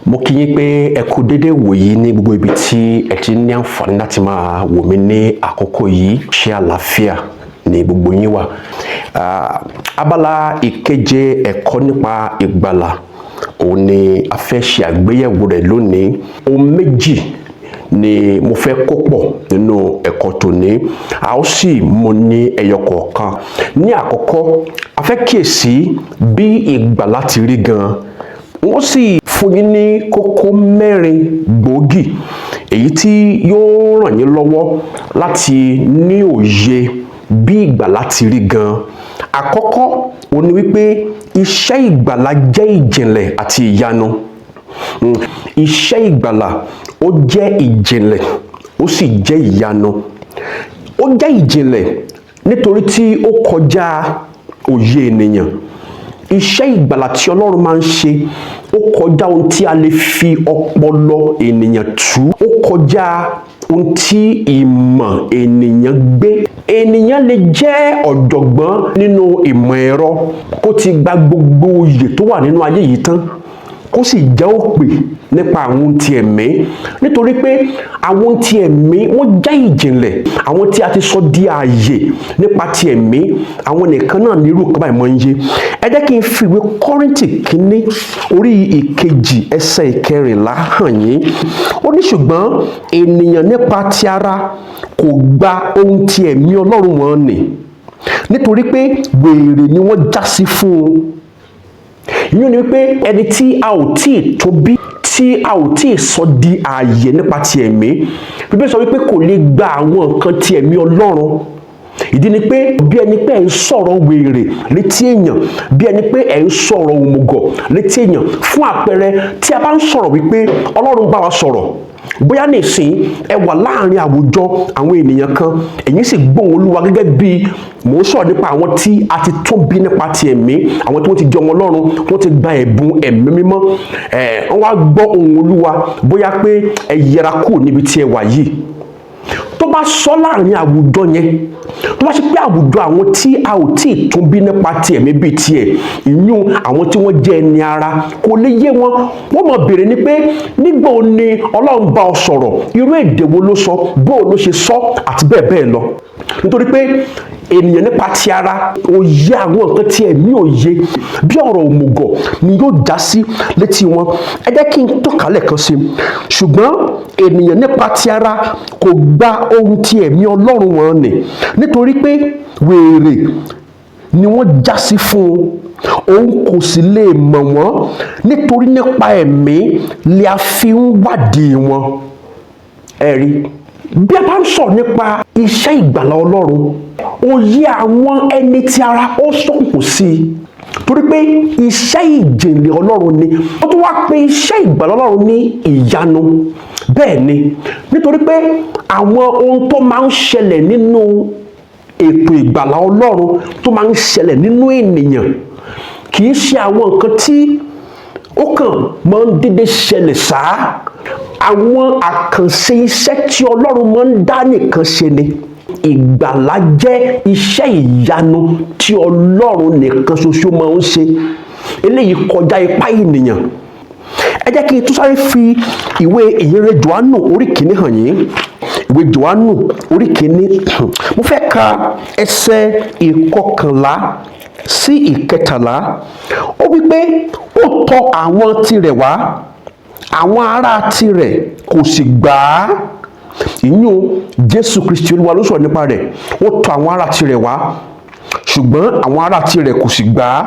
Mo kí yín pé ẹ kú déédéé wòyí ní gbogbo ibi tí ẹ ti ní àǹfààní láti máa wò mí ní àkókò yìí. Ṣé àlàáfíà ni gbogbo yín wà? Abala ìkeje ẹ̀kọ́ nípa ìgbàlà òun ni a fẹ́ ṣe àgbéyẹ̀wò rẹ̀ lónìí. Ohun méjì ni mo fẹ́ kó pọ̀ nínú ẹ̀kọ́ tòní, a ó sì mú ní ẹyọ kọ̀ọ̀kan. Ní àkọ́kọ́, a fẹ́ kíyèsí bí ìgbàlà ti rí gan-an. Wọ́n sì fún yín ní kókó mẹ́rin gbòógì èyí tí yóò ràn yín lọ́wọ́ láti ní òye bí ìgbàlà ti rí gan-an. Àkọ́kọ́ òun ni wípé iṣẹ́ ìgbàlà jẹ́ ìjìnlẹ̀ àti ìyanu. Iṣẹ́ ìgbàlà, ó jẹ́ ìjìnlẹ̀, ó sì jẹ́ ìyanu. Ó jẹ́ ìjìnlẹ̀ nítorí tí ó kọjá òye ènìyàn. Iṣẹ́ ìgbàlà tí Ọlọ́run máa ń ṣe, ó kọjá ohun tí a lè fi ọpọlọ ènìyàn tú, ó kọjá ohun tí ìmọ̀ ènìyàn gbé. Ènìyàn lè jẹ́ ọ̀jọ̀gbọ́n nínú ìmọ̀ ẹ̀rọ, kó ti gba gbogbo oyè tó wà nínú ayé yìí tán, kó sì jẹ́ òpè nípa àwọn ohun ti ẹ̀mí, nítorí pé àwọn ohun ti ẹ̀mí, wọ́n jẹ́ ìjìnlẹ̀. Àwọn tí a ti sọ di ààyè nípa ti ẹ̀mí, àwọn nìkan náà ní irú kan báyìí máa ń yé. Ẹ jẹ́ kí n fi ìwé Kọ́ríńtì kínní orí 2 ẹsẹ̀ 14 hàn yín. Ó ní, "Ṣùgbọ́n ènìyàn nípa ti ara kò gba ohun ti ẹ̀mí Ọlọ́run wọn nì, nítorí pé wèrè ni wọ́n já sí fún un." Ìyẹn ni wípé ẹni tí a ò tí ì tó bí, tí a ò tí ì sọ di ààyè nípa ti ẹ̀mí, Bíbélì sọ wípé kò lè gba àwọn nǹkan ti ẹ̀mí Ọlọ́run. Ìdí ni pé bí ẹni pé ẹ̀ ń sọ̀rọ̀ wèrè létí èèyàn, bí ẹni pé ẹ̀ ń sọ̀rọ̀ òmùgọ̀ létí èèyàn. Fún àpẹẹrẹ, tí a bá ń sọ̀rọ̀ wípé Ọlọ́run bá wa sọ̀rọ̀, bóyá nìsín ẹ wà láàrin àwùjọ àwọn ènìyàn kan, ẹ̀yin sì gbóhùn Olúwa, gẹ́gẹ́ bí mò ń sọ̀rọ̀ nípa àwọn tí a ti tún bí nípa ti ẹ̀mí, àwọn tí wọ́n ti jọ wọn Ọlọ́run, wọ́n ti gba ẹ̀bùn Ẹ̀mí Mímọ́ ẹ̀, wọ́n wá gbọ́ ohùn Olúwa bóyá pé ẹ yẹra kúrò níbi tí ẹ wà yìí. Tó bá sọ láàrin àwùjọ yẹn, tó bá ṣe pé àwùjọ àwọn tí a ò tí ì tún bí nípa ti ẹ̀mí bíi tiẹ̀, ìyún àwọn tí wọ́n jẹ́ ẹni ara, kò lè yé wọn. Wọ́n mọ̀ béèrè ni pé, nígbà wo ni Ọlọ́run bá ọ sọ̀rọ̀? Irú èdè wo ló sọ? Bó ló ṣe sọ? Àti bẹ́ẹ̀ bẹ́ẹ̀ lọ, nítorí pé ènìyàn nípa ti ara, òye àwọn nǹkan tí ẹ̀mí òye, bí ọ̀rọ̀ òmùgọ̀ ni yóò já sí létí wọn. Ẹ jẹ́ kí n tọ́ka lẹ́ẹ̀kan sí i. "Ṣùgbọ́n ènìyàn nípa ti ara kò gba ohun tí ẹ̀mí Ọlọ́run wọn nì, nítorí pé wèrè ni wọ́n já sí fún un, òun kò sì lè mọ̀ wọ́n, nítorí nípa ẹ̀mí lè a fi ń wádìí wọn." Ẹ̀rí bí a bá ń sọ̀rọ̀ nípa iṣẹ́ ìgbàlà Ọlọ́run, òye àwọn ẹni tí ara, ó ṣókùnkùn sí i, torí pé iṣẹ́ ìjìnlẹ̀ Ọlọ́run ni. Ó tún wá pé iṣẹ́ ìgbàlà Ọlọ́run ní ìyanu. Bẹ́ẹ̀ ni, nítorí pé àwọn ohun tó máa ń ṣẹlẹ̀ nínú ètò ìgbàlà Ọlọ́run, tó máa ń ṣẹlẹ̀ nínú ènìyàn, kì í ṣe àwọn nǹkan tí ó kàn máa ń dédé ṣẹlẹ̀ sáá. Àwọn àkànṣe iṣẹ́ tí Ọlọ́run máa ń dá nìkan ṣe ni. Ìgbàlà jẹ́ iṣẹ́ ìyanu tí Ọlọ́run nìkan ṣoṣo máa ń ṣe. Eléyìí kọjá ipá ènìyàn. Ẹ jẹ́ kí n tún sáré fi ìwé ìyìnrere Jòhánù orí 1 hàn yín. Ìwé Jòhánù orí 1, mo fẹ́ ka ẹsẹ̀ 11 sí 13. Ó wí pé, "Ó tọ̀ àwọn tirẹ̀ wá, àwọn ará tirẹ̀ kò sì gbà á." Ìyún Jésù Kristi Olúwa ló sọ̀rọ̀ nípa rẹ̀. Ó tọ̀ àwọn ará tirẹ̀ wá, ṣùgbọ́n àwọn ará tirẹ̀ kò sì gbà á.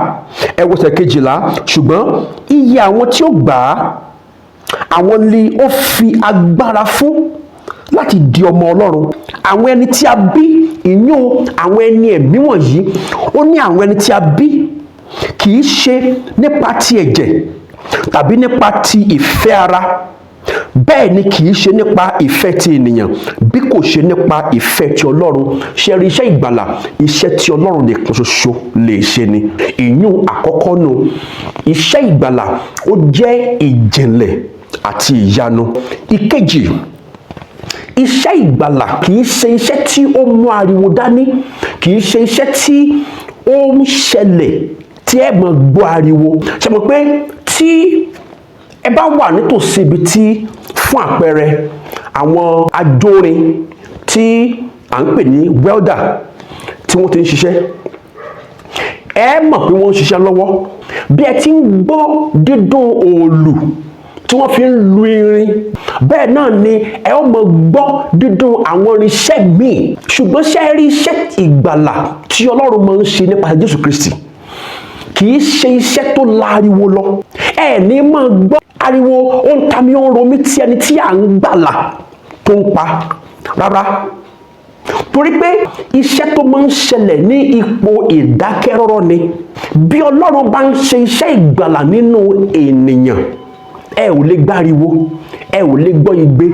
Ẹ wo ẹsẹ̀ 12. "Ṣùgbọ́n iye àwọn tí ó gbà á, àwọn ni ó fi agbára fún láti di ọmọ Ọlọ́run." Àwọn ẹni tí a bí, ìyún àwọn ẹni ẹ̀mí wọ̀nyí. Ó ní àwọn ẹni tí a bí, kì í ṣe nípa ti ẹ̀jẹ̀ tàbí nípa ti ìfẹ́ ara, bẹ́ẹ̀ ni kì í ṣe nípa ìfẹ́ ti ènìyàn, bí kò ṣe nípa ìfẹ́ ti Ọlọ́run. Ṣe rí, iṣẹ́ ìgbàlà, iṣẹ́ tí Ọlọ́run nìkan ṣoṣo lè ṣe ni. Ìyún àkọ́kọ́ nu. Iṣẹ́ ìgbàlà, ó jẹ́ ìjìnlẹ̀ àti ìyanu. Ìkejì, iṣẹ́ ìgbàlà kì í ṣe iṣẹ́ tí ó mú ariwo dání, kì í ṣe iṣẹ́ tí ó ń ṣẹlẹ̀ tí ẹ máa gbọ́ ariwo. Ṣe mọ̀ pé tí Ẹ bá wà nítòsí ibi tí, fún àpẹẹrẹ, àwọn ajórin tí à ń pè ní welder tí wọ́n ti ń ṣiṣẹ́, ẹ mọ̀ pé wọ́n ń ṣiṣẹ́ lọ́wọ́. Bí ẹ ti ń gbọ́ dídún òòlù tí wọ́n fi ń lu irin, bẹ́ẹ̀ náà ni ẹ ó mọ̀ gbọ́ dídún àwọn irinṣẹ́ míì. Ṣùgbọ́n ṣé ẹ rí iṣẹ́ ìgbàlà tí Ọlọ́run máa ń ṣe nípasẹ̀ Jésù Kristi, kì í ṣe iṣẹ́ tó láriwo lọ. Ẹ ní máa gbọ́ ariwo ó ń ta mí, ó ń ro mí tí ẹni tí à ń gbàlà tó ń pa rárá, torí pé iṣẹ́ tó máa ń ṣẹlẹ̀ ní ipò ìdákẹ́rọ́rọ́ ni. Bí Ọlọ́run bá ń ṣe iṣẹ́ ìgbàlà nínú ènìyàn, ẹ ò lè gbáriwo, ẹ ò lè gbọ́ igbe,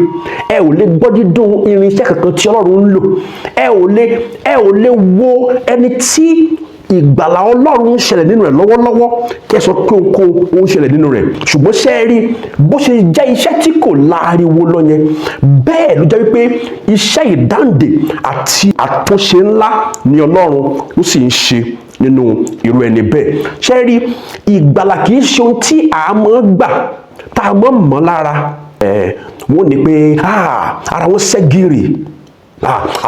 ẹ ò lè gbọ́ dídún irinṣẹ́ kankan tí Ọlọ́run ń lò. Ẹ ò lè wo ẹni tí ìgbàlà Ọlọ́run ń ṣẹlẹ̀ nínú rẹ̀ lọ́wọ́lọ́wọ́ kí ẹ sọ pé ohunkóhun ó ń ṣẹlẹ̀ nínú rẹ̀. Ṣùgbọ́n ṣé ẹ rí bó ṣe jẹ́ iṣẹ́ tí kò láriwo lọ yẹn, bẹ́ẹ̀ ló jẹ́ wípé iṣẹ́ ìdáǹdè àti àtúnṣe ńlá ni Ọlọ́run ó sì ń ṣe nínú irú ẹni bẹ́ẹ̀. Ṣé ẹ rí, ìgbàlà kì í ṣe ohun tí a máa gbà tá a máa mọ̀ lára. Ẹ̀ wọ́n ní pé ara wọn ṣẹ́gìrì,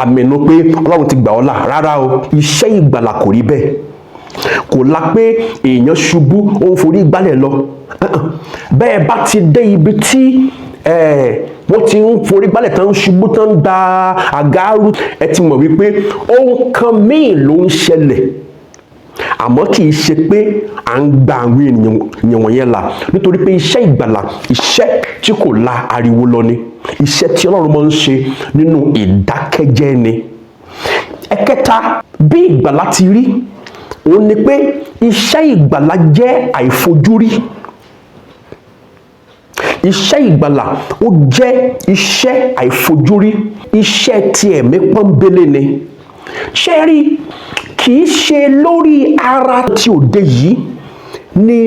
àmì nu pé Ọlọ́run ti gbà ọ́ là. Rárá o, iṣẹ́ ìgbàlà kò rí bẹ́ẹ̀. Kò la pé èèyàn ṣubú, ó ń forí gbálẹ̀ lọ. Bẹ́ẹ̀ bá ti dé ibi tí wọ́n ti ń forí gbálẹ̀, tán ń ṣubú, tán ń da àgárù, ẹ ti mọ̀ wípé ohun kan míì ló ń ṣẹlẹ̀, àmọ́ kì í ṣe pé à ń gba àwọn ènìyàn wọ̀nyẹn là, nítorí pé iṣẹ́ ìgbàlà, iṣẹ́ tí kò la ariwo lọ ni. Iṣẹ́ tí Ọlọ́run máa ń ṣe nínú ìdákẹ́jẹ́ ni. Ẹ̀kẹta, bí ìgbàlà ti rí òun ni pé iṣẹ́ ìgbàlà jẹ́ àìfojúrí. Iṣẹ́ ìgbàlà, ó jẹ́ iṣẹ́ àìfojúrí, iṣẹ́ ti ẹ̀mí pọ́nbélé ni. Ṣé rí, kì í ṣe lórí ara tí òde yìí ni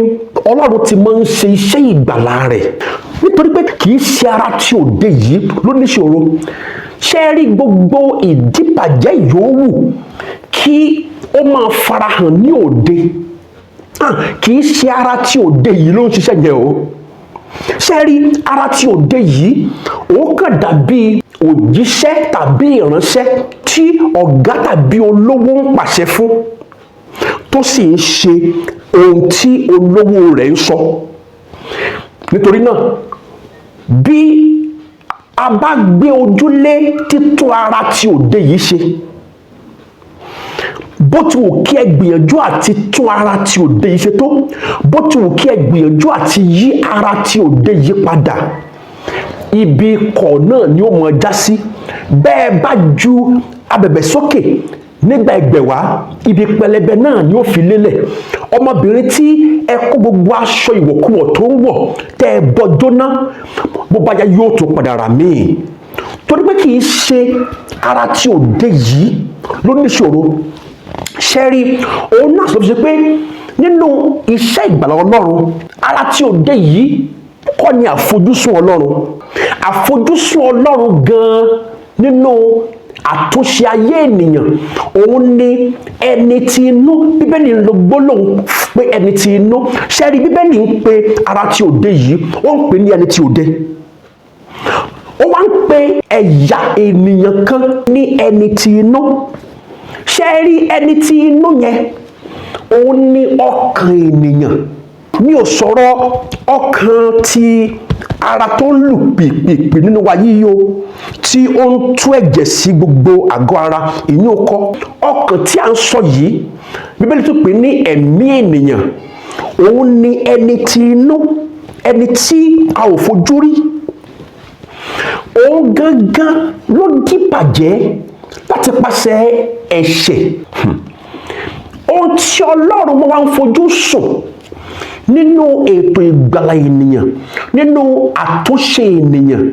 Ọlọ́run ti máa ń ṣe iṣẹ́ ìgbàlà rẹ̀, nítorí pé kì í ṣe ara tí òde yìí ló níṣòro. Ṣé rí, gbogbo ìdíbàjẹ́ yòówù kí ó máa farahàn ní òde, kì í ṣe ara tí òde yìí ló ń ṣiṣẹ́ yẹn o. Ṣé rí, ara tí òde yìí, ó kàn dàbí òjíṣẹ́ tàbí ìránṣẹ́ tí ọ̀gá tàbí olówó ń pàṣẹ fún, tó sì ń ṣe ohun tí olówó rẹ̀ ń sọ. Nítorí náà, bí a bá gbé ojúlé títún ara tí òde yìí ṣe, bó ti wù kí ẹ gbìyànjú àti tún ara tí òde yìí ṣe tó, bó ti wù kí ẹ gbìyànjú àti yí ara tí òde yìí padà, ibi ikọ̀ náà ni ó mọ̀ já sí. Bẹ́ẹ̀ bá ju abẹ̀bẹ̀ sókè nígbà 10,000, ibi pẹlẹbẹ náà ni ó fi lélẹ̀. Ọmọbìnrin tí ẹ kó gbogbo aṣọ ìwọ̀kuwọ̀ tó ń wọ̀, tẹ́ ẹ bọ́ jóná, bó bá yá, yóò tún padà rà míì, torí pé kì í ṣe ara tí òde yìí ló níṣòro. Ṣẹ́rí, òun náà sọ fi ṣe pé nínú iṣẹ́ ìgbàlà Ọlọ́run, ara tí òde yìí kọ́ ni àfojúsùn Ọlọ́run. Àfojúsùn Ọlọ́run gan-an nínú àtúnṣe ayé ènìyàn, òun ni ẹni tí inú. Bíbélì ń lo gbólóhùn pé ẹni tí inú. Ṣẹ́rí, Bíbélì ń pe ara tí òde yìí, ó ń pè ní ẹni tí òde. Ó wá ń pe ẹ̀yà ènìyàn kan ní ẹni tí inú. Ṣé rí, ẹni tí inú yẹn, òun ni ọkàn ènìyàn. Mi ò sọ̀rọ̀ ọkàn ti ara tó ń lù pìpìpì nínú wa yíyí o, tí ó ń tú ẹ̀jẹ̀ sí gbogbo àgọ́ ara. Ìyún kọ́. Ọkàn tí a ń sọ yìí, Bíbélì tún pè ní ẹ̀mí ènìyàn. Òun ni ẹni tí inú, ẹni tí a ò fojú rí. Òun gangan ló dìbàjẹ́ láti pàṣẹ ẹ̀ṣẹ̀. Ohun tí Ọlọ́run máa ń fojú sùn nínú ètò ìgbàlà ènìyàn, nínú àtúnṣe ènìyàn,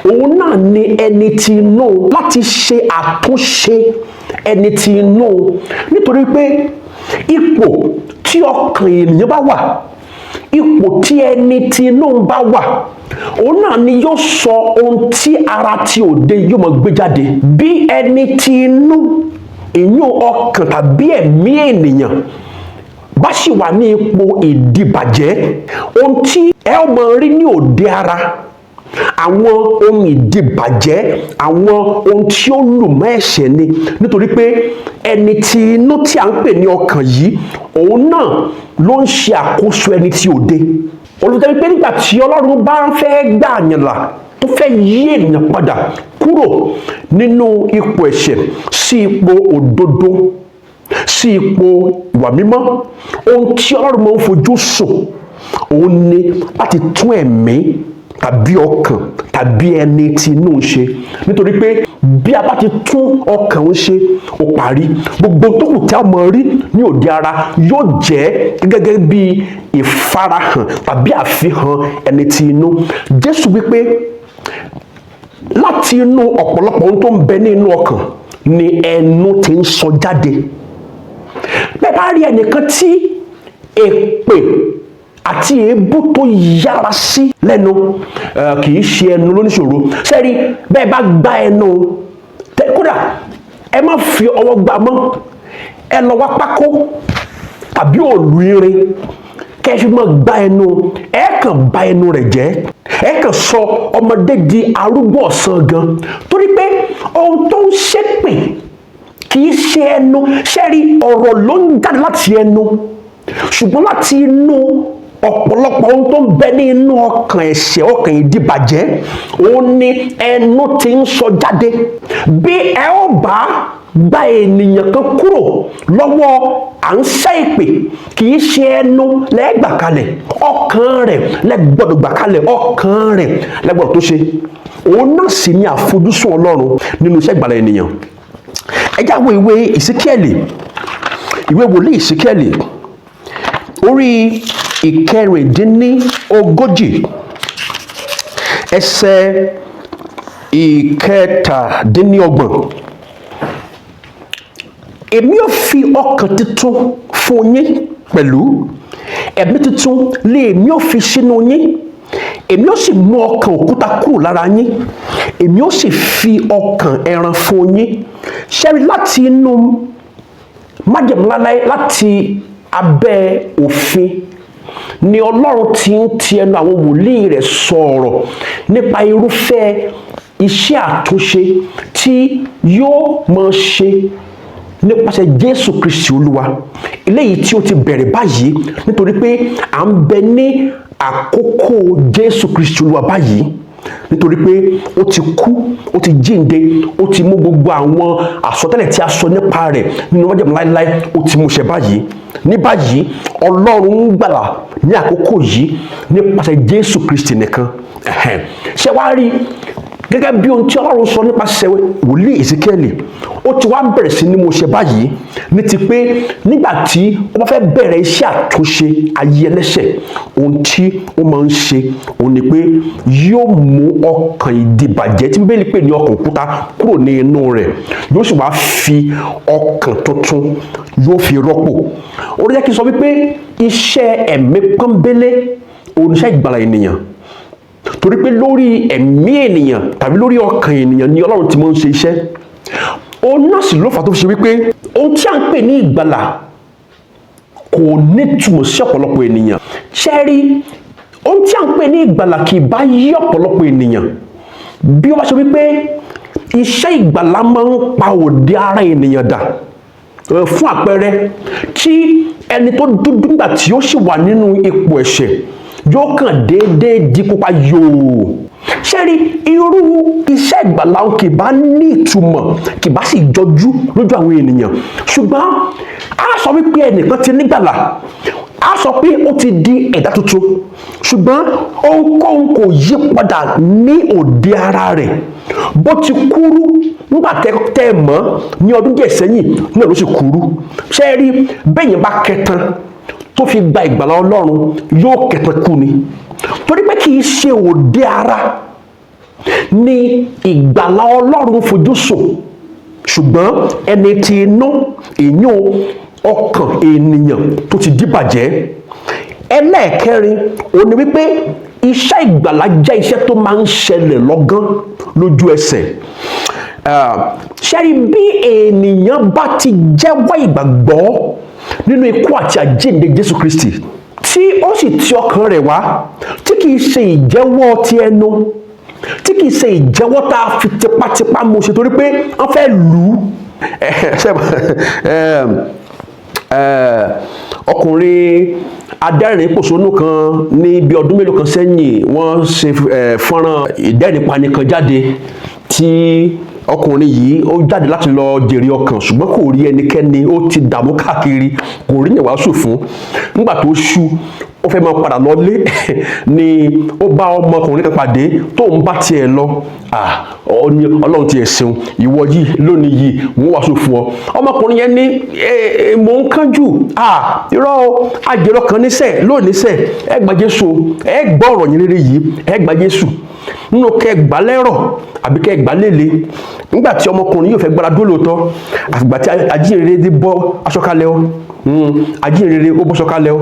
òun náà ni ẹni tí inú, láti ṣe àtúnṣe ẹni tí inú, nítorí pé ipò tí ọkàn ènìyàn bá wà, ipò tí ẹni tí inú bá wà, òun náà ni yóò sọ ohun tí ara tí òde yóò máa gbé jáde. Bí ẹni tí inú, ìyún ọkàn tàbí ẹ̀mí ènìyàn, bá sì wà ní ipò ìdìbàjẹ́, ohun tí Ẹ ó máa rí ní òde ara àwọn ohun ìdìbàjẹ́, àwọn ohun tí ó lù mọ́ ẹ̀ṣẹ̀ ni, nítorí pé ẹni tí inú tí à ń pè ní ọkàn yìí, òun náà ló ń ṣe àkóso ẹni tí òde. Olùtẹ́ wípé nígbà tí Ọlọ́run bá ń fẹ́ gbà yàn là, tó fẹ́ yí ènìyàn padà kúrò nínú ipò ẹ̀ṣẹ̀ sí ipò òdodo, sí ipò ìwà mímọ́, ohun tí Ọlọ́run máa ń fojú sùn òun ni láti tún ẹ̀mí tàbí ọkàn tàbí ẹni tí inú ń ṣe, nítorí pé bí a bá ti tún ọkàn ń ṣe, ó parí. Gbogbo tó kù tí a mọ̀ rí ní òde ara yóò jẹ́ gẹ́gẹ́ bí ìfarahàn tàbí àfihàn ẹni tí inú. Jésù wípé láti inú ọ̀pọ̀lọpọ̀ ohun tó ń bẹ ní inú ọkàn ni ẹnu ti ń sọ jáde. Bẹ́ẹ̀ bá rí ẹnìkan tí èpè àti èébú tó yára sí lẹ́nu, kì í ṣe ẹnu lóníṣòro sẹ́rí. Bẹ́ẹ̀ bá gbá ẹnu, kódà ẹ má fi ọwọ́ gbá mọ́, ẹ lọ wá pákó tàbí òòlù irin kẹ́ ẹ fi máa gbá ẹnu, ẹ kàn bà ẹnu rẹ̀ jẹ́, ẹ kàn sọ ọmọdé di arúgbó ọ̀sán gan, torí pé ohun tó ń ṣépè kì í ṣe ẹnu. Sẹ́rí, ọ̀rọ̀ ló ń jáde láti ẹnu, ṣùgbọ́n láti inú ọ̀pọ̀lọpọ̀ ohun tó ń bẹ ní inú ọkàn ẹ̀ṣẹ̀, ọkàn ìdíbàjẹ́, òun ni ẹnu ti ń sọ jáde. Bí ẹ ó bá gba ènìyàn kan kúrò lọ́wọ́ à ń ṣẹ́ ìpè, kì í ṣe ẹnu lẹ́gbà kalẹ̀, ọkàn rẹ̀ lẹ́gbọ́dọ̀ gbà kalẹ̀, ọkàn rẹ̀ lẹ́gbọ́dọ̀ tó ṣe. Òun náà sì ni àfojúsùn Ọlọ́run nínú iṣẹ́ ìgbàlà ènìyàn. Ẹ já wo ìwé Ìsíkíẹ̀lì, ìwé wòlíì Ìsíkíẹ̀lì, orí 36, ẹsẹ̀ 27. Èmi ò fi ọkàn tuntun fún yín pẹ̀lú ẹ̀mí tuntun lé èmi ò fi sínú yín. Èmi ó sì mú ọkàn òkúta kúrò lára yín, èmi ó sì fi ọkàn ẹran fún yín. Ṣẹ́rí, láti inú májẹ̀mú láláí, láti abẹ́ òfin ni Ọlọ́run ti ń ti ẹnu àwọn wòlíì rẹ̀ sọ̀rọ̀ nípa irúfẹ́ iṣẹ́ àtúnṣe tí yóò máa ṣe nípasẹ̀ Jésù Kristi Olúwa, eléyìí tí ó ti bẹ̀rẹ̀ báyìí, nítorí pé à ń bẹ ní àkókò Jésù Kristi Olúwa báyìí, nítorí pé ó ti kú, ó ti jíǹde, ó ti mú gbogbo àwọn àsọtẹ́lẹ̀ tí a sọ nípa rẹ̀ nínú májẹ̀mú láéláé, ó ti mú ṣẹ báyìí. Ní báyìí, Ọlọ́run ń gbàlà ní àkókò yìí nípasẹ̀ Jésù Kristi nìkan. Ṣé wàá rí, gẹ́gẹ́ bí ohun tí Ọlọ́run sọ nípasẹ̀ wòlíì Èsíkíẹ́lì, ó ti wá bẹ̀rẹ̀ sí ní mú ṣẹ báyìí, ní ti pé nígbà tí ó bá fẹ́ bẹ̀rẹ̀ iṣẹ́ àtúnṣe ayé ẹlẹ́ṣẹ̀, ohun tí ó máa ń ṣe òun ni pé yóò mú ọkàn ìdìbàjẹ́ tí Bíbélì pè ní ọkàn òkúta kúrò ní inú rẹ̀, yóò sì wá fi ọkàn tuntun, yóò fi rọ́pò. Ó jẹ́ kí n sọ wípé iṣẹ́ ẹ̀mí pọ́nbélé òun iṣẹ́ ìgbàlà ènìyàn, torí pé lórí ẹ̀mí ènìyàn tàbí lórí ọkàn ènìyàn ni Ọlọ́run ti máa ń ṣe iṣẹ́. Òun náà sì ló fà tó fi ṣe wípé ohun tí à ń pè ní ìgbàlà kò nítumọ̀ sí ọ̀pọ̀lọpọ̀ ènìyàn. Ṣé rí, ohun tí à ń pè ní ìgbàlà kì í bá yí ọ̀pọ̀lọpọ̀ ènìyàn bí ó bá ṣe wípé iṣẹ́ ìgbàlà máa ń pa òde ara ènìyàn dà. Fún àpẹẹrẹ, tí ẹni tó dúdú nígbà tí ó sì wà nínú ipò ẹ̀ṣẹ̀ yóò kàn déédéé di pupa yòò. Ṣé rí, irú iṣẹ́ ìgbàlà kì bá ní ìtumọ̀, kì bá sì jọjú lójú àwọn ènìyàn. Ṣùgbọ́n a sọ wípé ẹnìkan ti nígbàlà, a sọ pé ó ti di ẹ̀dá tuntun, ṣùgbọ́n ohunkóhun kò yí padà ní òde ara rẹ̀. Bó ti kúrú nígbà tẹ́ ẹ mọ̀ ní ọdún díẹ̀ sẹ́yìn náà ló sì kúrú. Ṣé rí, bẹ́yẹn bá kẹtan tó fi gba ìgbàlà Ọlọ́run, yóò kẹtan kú ni, torí pé kì í ṣe òde ara ni ìgbàlà Ọlọ́run fojú sùn, ṣùgbọ́n ẹni tí inú, ìyún ọkàn ènìyàn tó ti dìbàjẹ́. Ẹlẹ́ẹ̀kẹrin òun ni wípé iṣẹ́ ìgbàlà jẹ́ iṣẹ́ tó máa ń ṣẹlẹ̀ lọ́gán, lójú ẹsẹ̀. Ṣé rí, bí ènìyàn bá ti jẹ́wọ́ ìgbàgbọ́ nínú ikú àti àjíǹde Jésù Kristi tí Tí ó sì ti ọkàn rẹ̀ wá, tí kìí ṣe ìjẹ́wọ́ ti ẹnu, tí kìí ṣe ìjẹ́wọ́ tá a fi tipátipá mú ṣe torí pé wọ́n fẹ́ lù ú. Ọkùnrin adẹ́rìn pòṣónú kan ní bí ọdún mélòó kan sẹ́yìn, wọ́n ṣe fọ́nrán ìdẹ́rìnpani kan jáde tí ọkùnrin yìí ó jáde láti lọ jèrè ọkàn, ṣùgbọ́n kò rí ẹnikẹ́ni. Ó ti dààmú káàkiri, kò rí ìwàásù fún. Nígbà tó ṣú, ó fẹ́ máa padà lọlé ni ó bá ọmọkùnrin kan pàdé tó ń bá tiẹ̀ lọ. Ọlọ́run tiẹ̀ ṣeun, ìwọ yìí lónìí yìí wọ́n wàásù fún ọ. Ọmọkùnrin yẹn ní, mò ń kánjú. Irọ́ o, àjèrò kan níṣẹ́ lónìí sẹ́. Ẹ gba Jésù, ẹ gbọ́ ọ̀rọ̀ yín rere yìí, ẹ gba Jésù nínú kẹ gbà lẹ́rọ̀ àbí kẹ gbà lélẹ̀. Nígbà tí ọmọkùnrin yóò fẹ́ gbára dúró lóòótọ́, àfìgbà tí ajínrere dé bọ́ aṣọ kalẹ̀ o, ajínrere ó bọ́ṣọ kalẹ̀ o,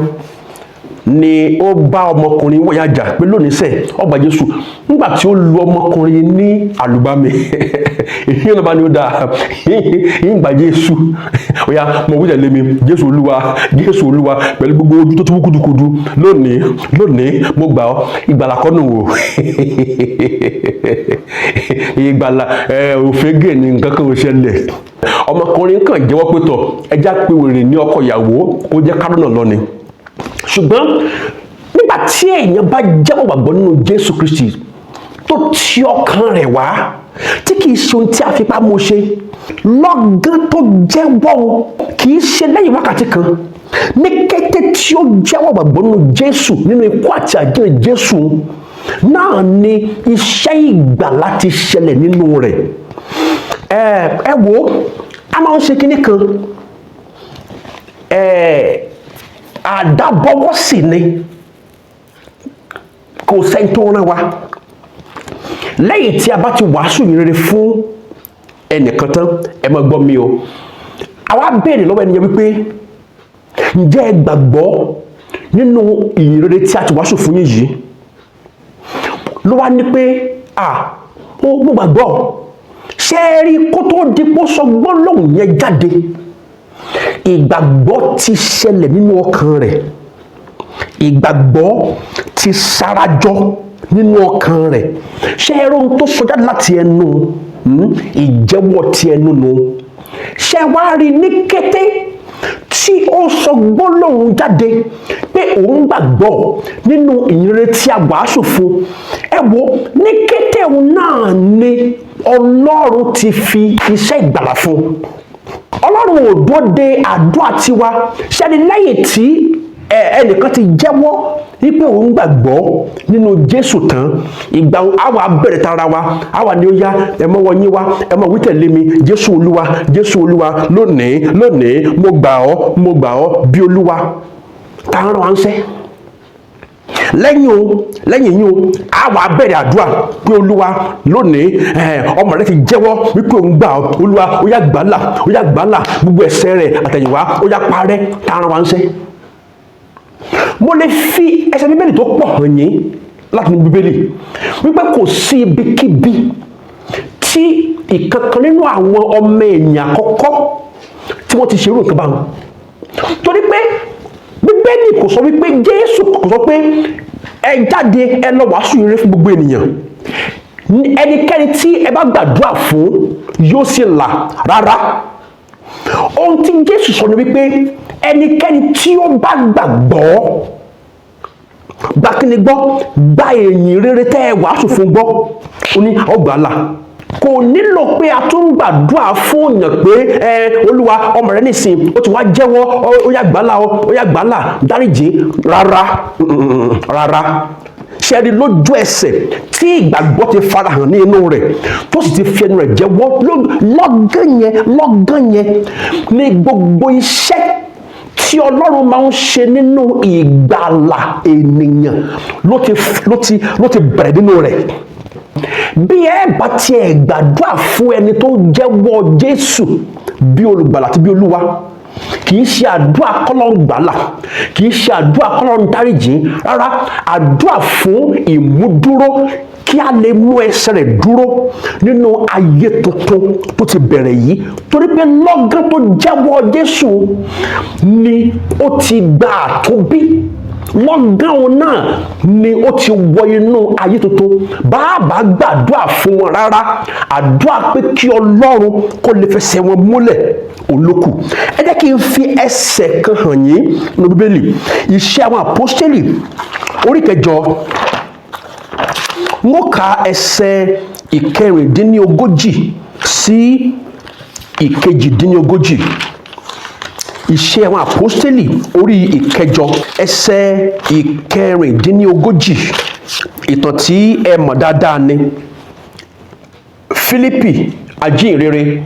ni ó bá ọmọkùnrin wọ̀nyá jà pé lónìí sẹ̀ ọgbà Jésù. Nígbà tí ó lu ọmọkùnrin ní àlùbami, ìyẹn náà bá ní ó dáa, yín gbà Jésù, ó yá, mo wí tẹ̀lé mi, Jésù Olúwa, Jésù Olúwa, pẹ̀lú gbogbo ojú tó ti wú kúdukúdu, lónìí lónìí mo gbà ọ́. Ìgbàlà kọ́ nù wò, ìgbàlà òfégè ni, nǹkan kan ò ṣẹlẹ̀. Ọmọkùnrin kan jẹ́wọ́ pé tọ̀ ẹja pé wèrè ní ọkọ ìyàwó kó jẹ́ kárọ̀nà lọ ni. Ṣùgbọ́n nígbà tí èèyàn bá jẹ́wọ́ gbàgbọ́ nínú Jésù Kristi tó ti ọkàn rẹ̀ wá, tí kìí ṣe ohun tí a fipá mú ṣe, lọ́gán tó jẹ́wọ́, kìí ṣe lẹ́yìn wákàtí kan, ní kété tí ó jẹ́wọ́ gbàgbọ́ nínú Jésù, nínú ikú àti àjíǹde Jésù náà, ni iṣẹ́ ìgbàlà ti ṣẹlẹ̀ nínú rẹ̀. Ẹ wo, a máa ń ṣe kinní kan, àdábọwọ́ sì ni, kò sẹ́ni tó rán wa. Lẹ́yìn tí a bá ti wàásù yìí rere fún ẹnìkan tán, ẹ máa gbọ́ mi o, àwa béèrè lọ́wọ́ ẹnìyẹn wípé, ǹjẹ́ ẹ gbàgbọ́ nínú ìyìn rere tí a ti wàásù fún yín yìí? Ló wá ní pé, à ó, mo gbàgbọ́. Ṣé ẹ rí, kó tó di pé sọ gbólóhùn yẹn jáde, ìgbàgbọ́ ti ṣẹlẹ̀ nínú ọkàn rẹ̀, ìgbàgbọ́ ti sarajọ nínú ọkàn rẹ̀. Ṣé ẹ rí ohun tó sọ jáde láti ẹnu, ìjẹ́wọ́ ti ẹnu nu. Ṣé wá rí, ní kété tí ó sọ gbólóhùn jáde pé òun gbàgbọ́ nínú ìyìnrere tí a wàásù fún, ẹ wo, ní kété òun náà ni Ọlọ́run ti fi iṣẹ́ ìgbàlà fún. Ọlọ́run ò dúró de àdúrà tiwa. Ṣẹ́ni lẹ́yìn tí ẹnìkan ti jẹ́wọ́ wípé òun gbàgbọ́ nínú Jésù tán, ìgbà àwa bẹ̀rẹ̀ tara wa, àwa ni ó yá, ẹ mọ́wọ́ yín wá, ẹ mọ́ wí tẹ̀lé mi, Jésù Olúwa, Jésù Olúwa, lónìí lónìí mo gbà ọ́, mo gbà ọ́ bí Olúwa. Tá a rán wa ń sẹ́ lẹ́yìn o, lẹ́yìn yín o, àwa bẹ̀rẹ̀ àdúrà pé, Olúwa, lónìí ọmọ rẹ ti jẹ́wọ́ wípé òun gbà ọ́, Olúwa, ó yá gbàlà, ó yá gbàlà, gbogbo ẹ̀ṣẹ̀ rẹ̀ àtẹ̀yìnwá ó yá parẹ́. Tá a rán wa ń sẹ́? Mo lè fi ẹsẹ̀ Bíbélì tó pọ̀ hàn yín láti ní Bíbélì wípé kò sí ibikíbi tí ìkankan nínú àwọn ọmọ èèyàn àkọ́kọ́ tí wọ́n ti ṣerú nǹkan báwọn, torí pé Bíbélì kò sọ wípé, Jésù kò sọ pé ẹ jáde, ẹ lọ wàásù ire fún gbogbo ènìyàn, ẹnikẹ́ni tí ẹ bá gbàdúrà fún yóò sì là. Rárá, ohun tí Jésù sọ ni wípé ẹnikẹ́ni tí ó bá gbàgbọ́, gba kíni gbọ́? Gba èyìn rere tẹ́ ẹ wàásù fún gbọ́, ó ní ọgbàlà. Kò nílò pé a tún gbàdúrà fún èèyàn pé, ẹ Olúwa, ọmọ rẹ nísìn ó ti wá jẹ́wọ́, ó yá gbàlà, ó yá gbàlà, dáríjì. Rárá, rárá. Ṣẹ́ni lójú ẹsẹ̀ tí ìgbàgbọ́ ti farahàn ní inú rẹ̀, tó sì ti fi ẹnu rẹ̀ jẹ́wọ́, lọ́gán yẹn, lọ́gán yẹn ní gbogbo iṣẹ́ tí Ọlọ́run máa ń ṣe nínú ìgbàlà ènìyàn ló ti bẹ̀rẹ̀ nínú rẹ̀. Bí ẹ bá tiẹ̀ gbàdúrà fún ẹni tó jẹ́wọ́ Jésù bí olùgbàlà àti bí Olúwa, kì í ṣe àdúrà kọ́lọ́n gbàlà, kì í ṣe àdúrà kọ́lọ́n dáríjì. Rárá, àdúrà fún ìmúdúró, kí a lè mú ẹsẹ̀ rẹ̀ dúró nínú ayé tuntun tó ti bẹ̀rẹ̀ yìí, torí pé lọ́gán tó jẹ́wọ́ Jésù ni ó ti gba àtúnbí. Lọ́gán òun náà ni ó ti wọ inú ayé tuntun. Bàbá gbàdúrà fún wọn rárá, àdúrà pé kí Ọlọ́run kó lè fẹsẹ̀ wọn múlẹ̀ olókù. Ẹ jẹ́ kí n fi ẹsẹ̀ kan hàn yín nínú Bíbélì. Iṣẹ́ Àwọn Àpọ́stélì, orí 8, wọ́n ka ẹsẹ̀ 36 sí 38. Iṣẹ́ Àwọn Àpọ́stélì, orí 8, ẹsẹ̀ 36. Ìtàn tí ẹ mọ̀ dáadáa ni. Fílípì ajíhìnrere,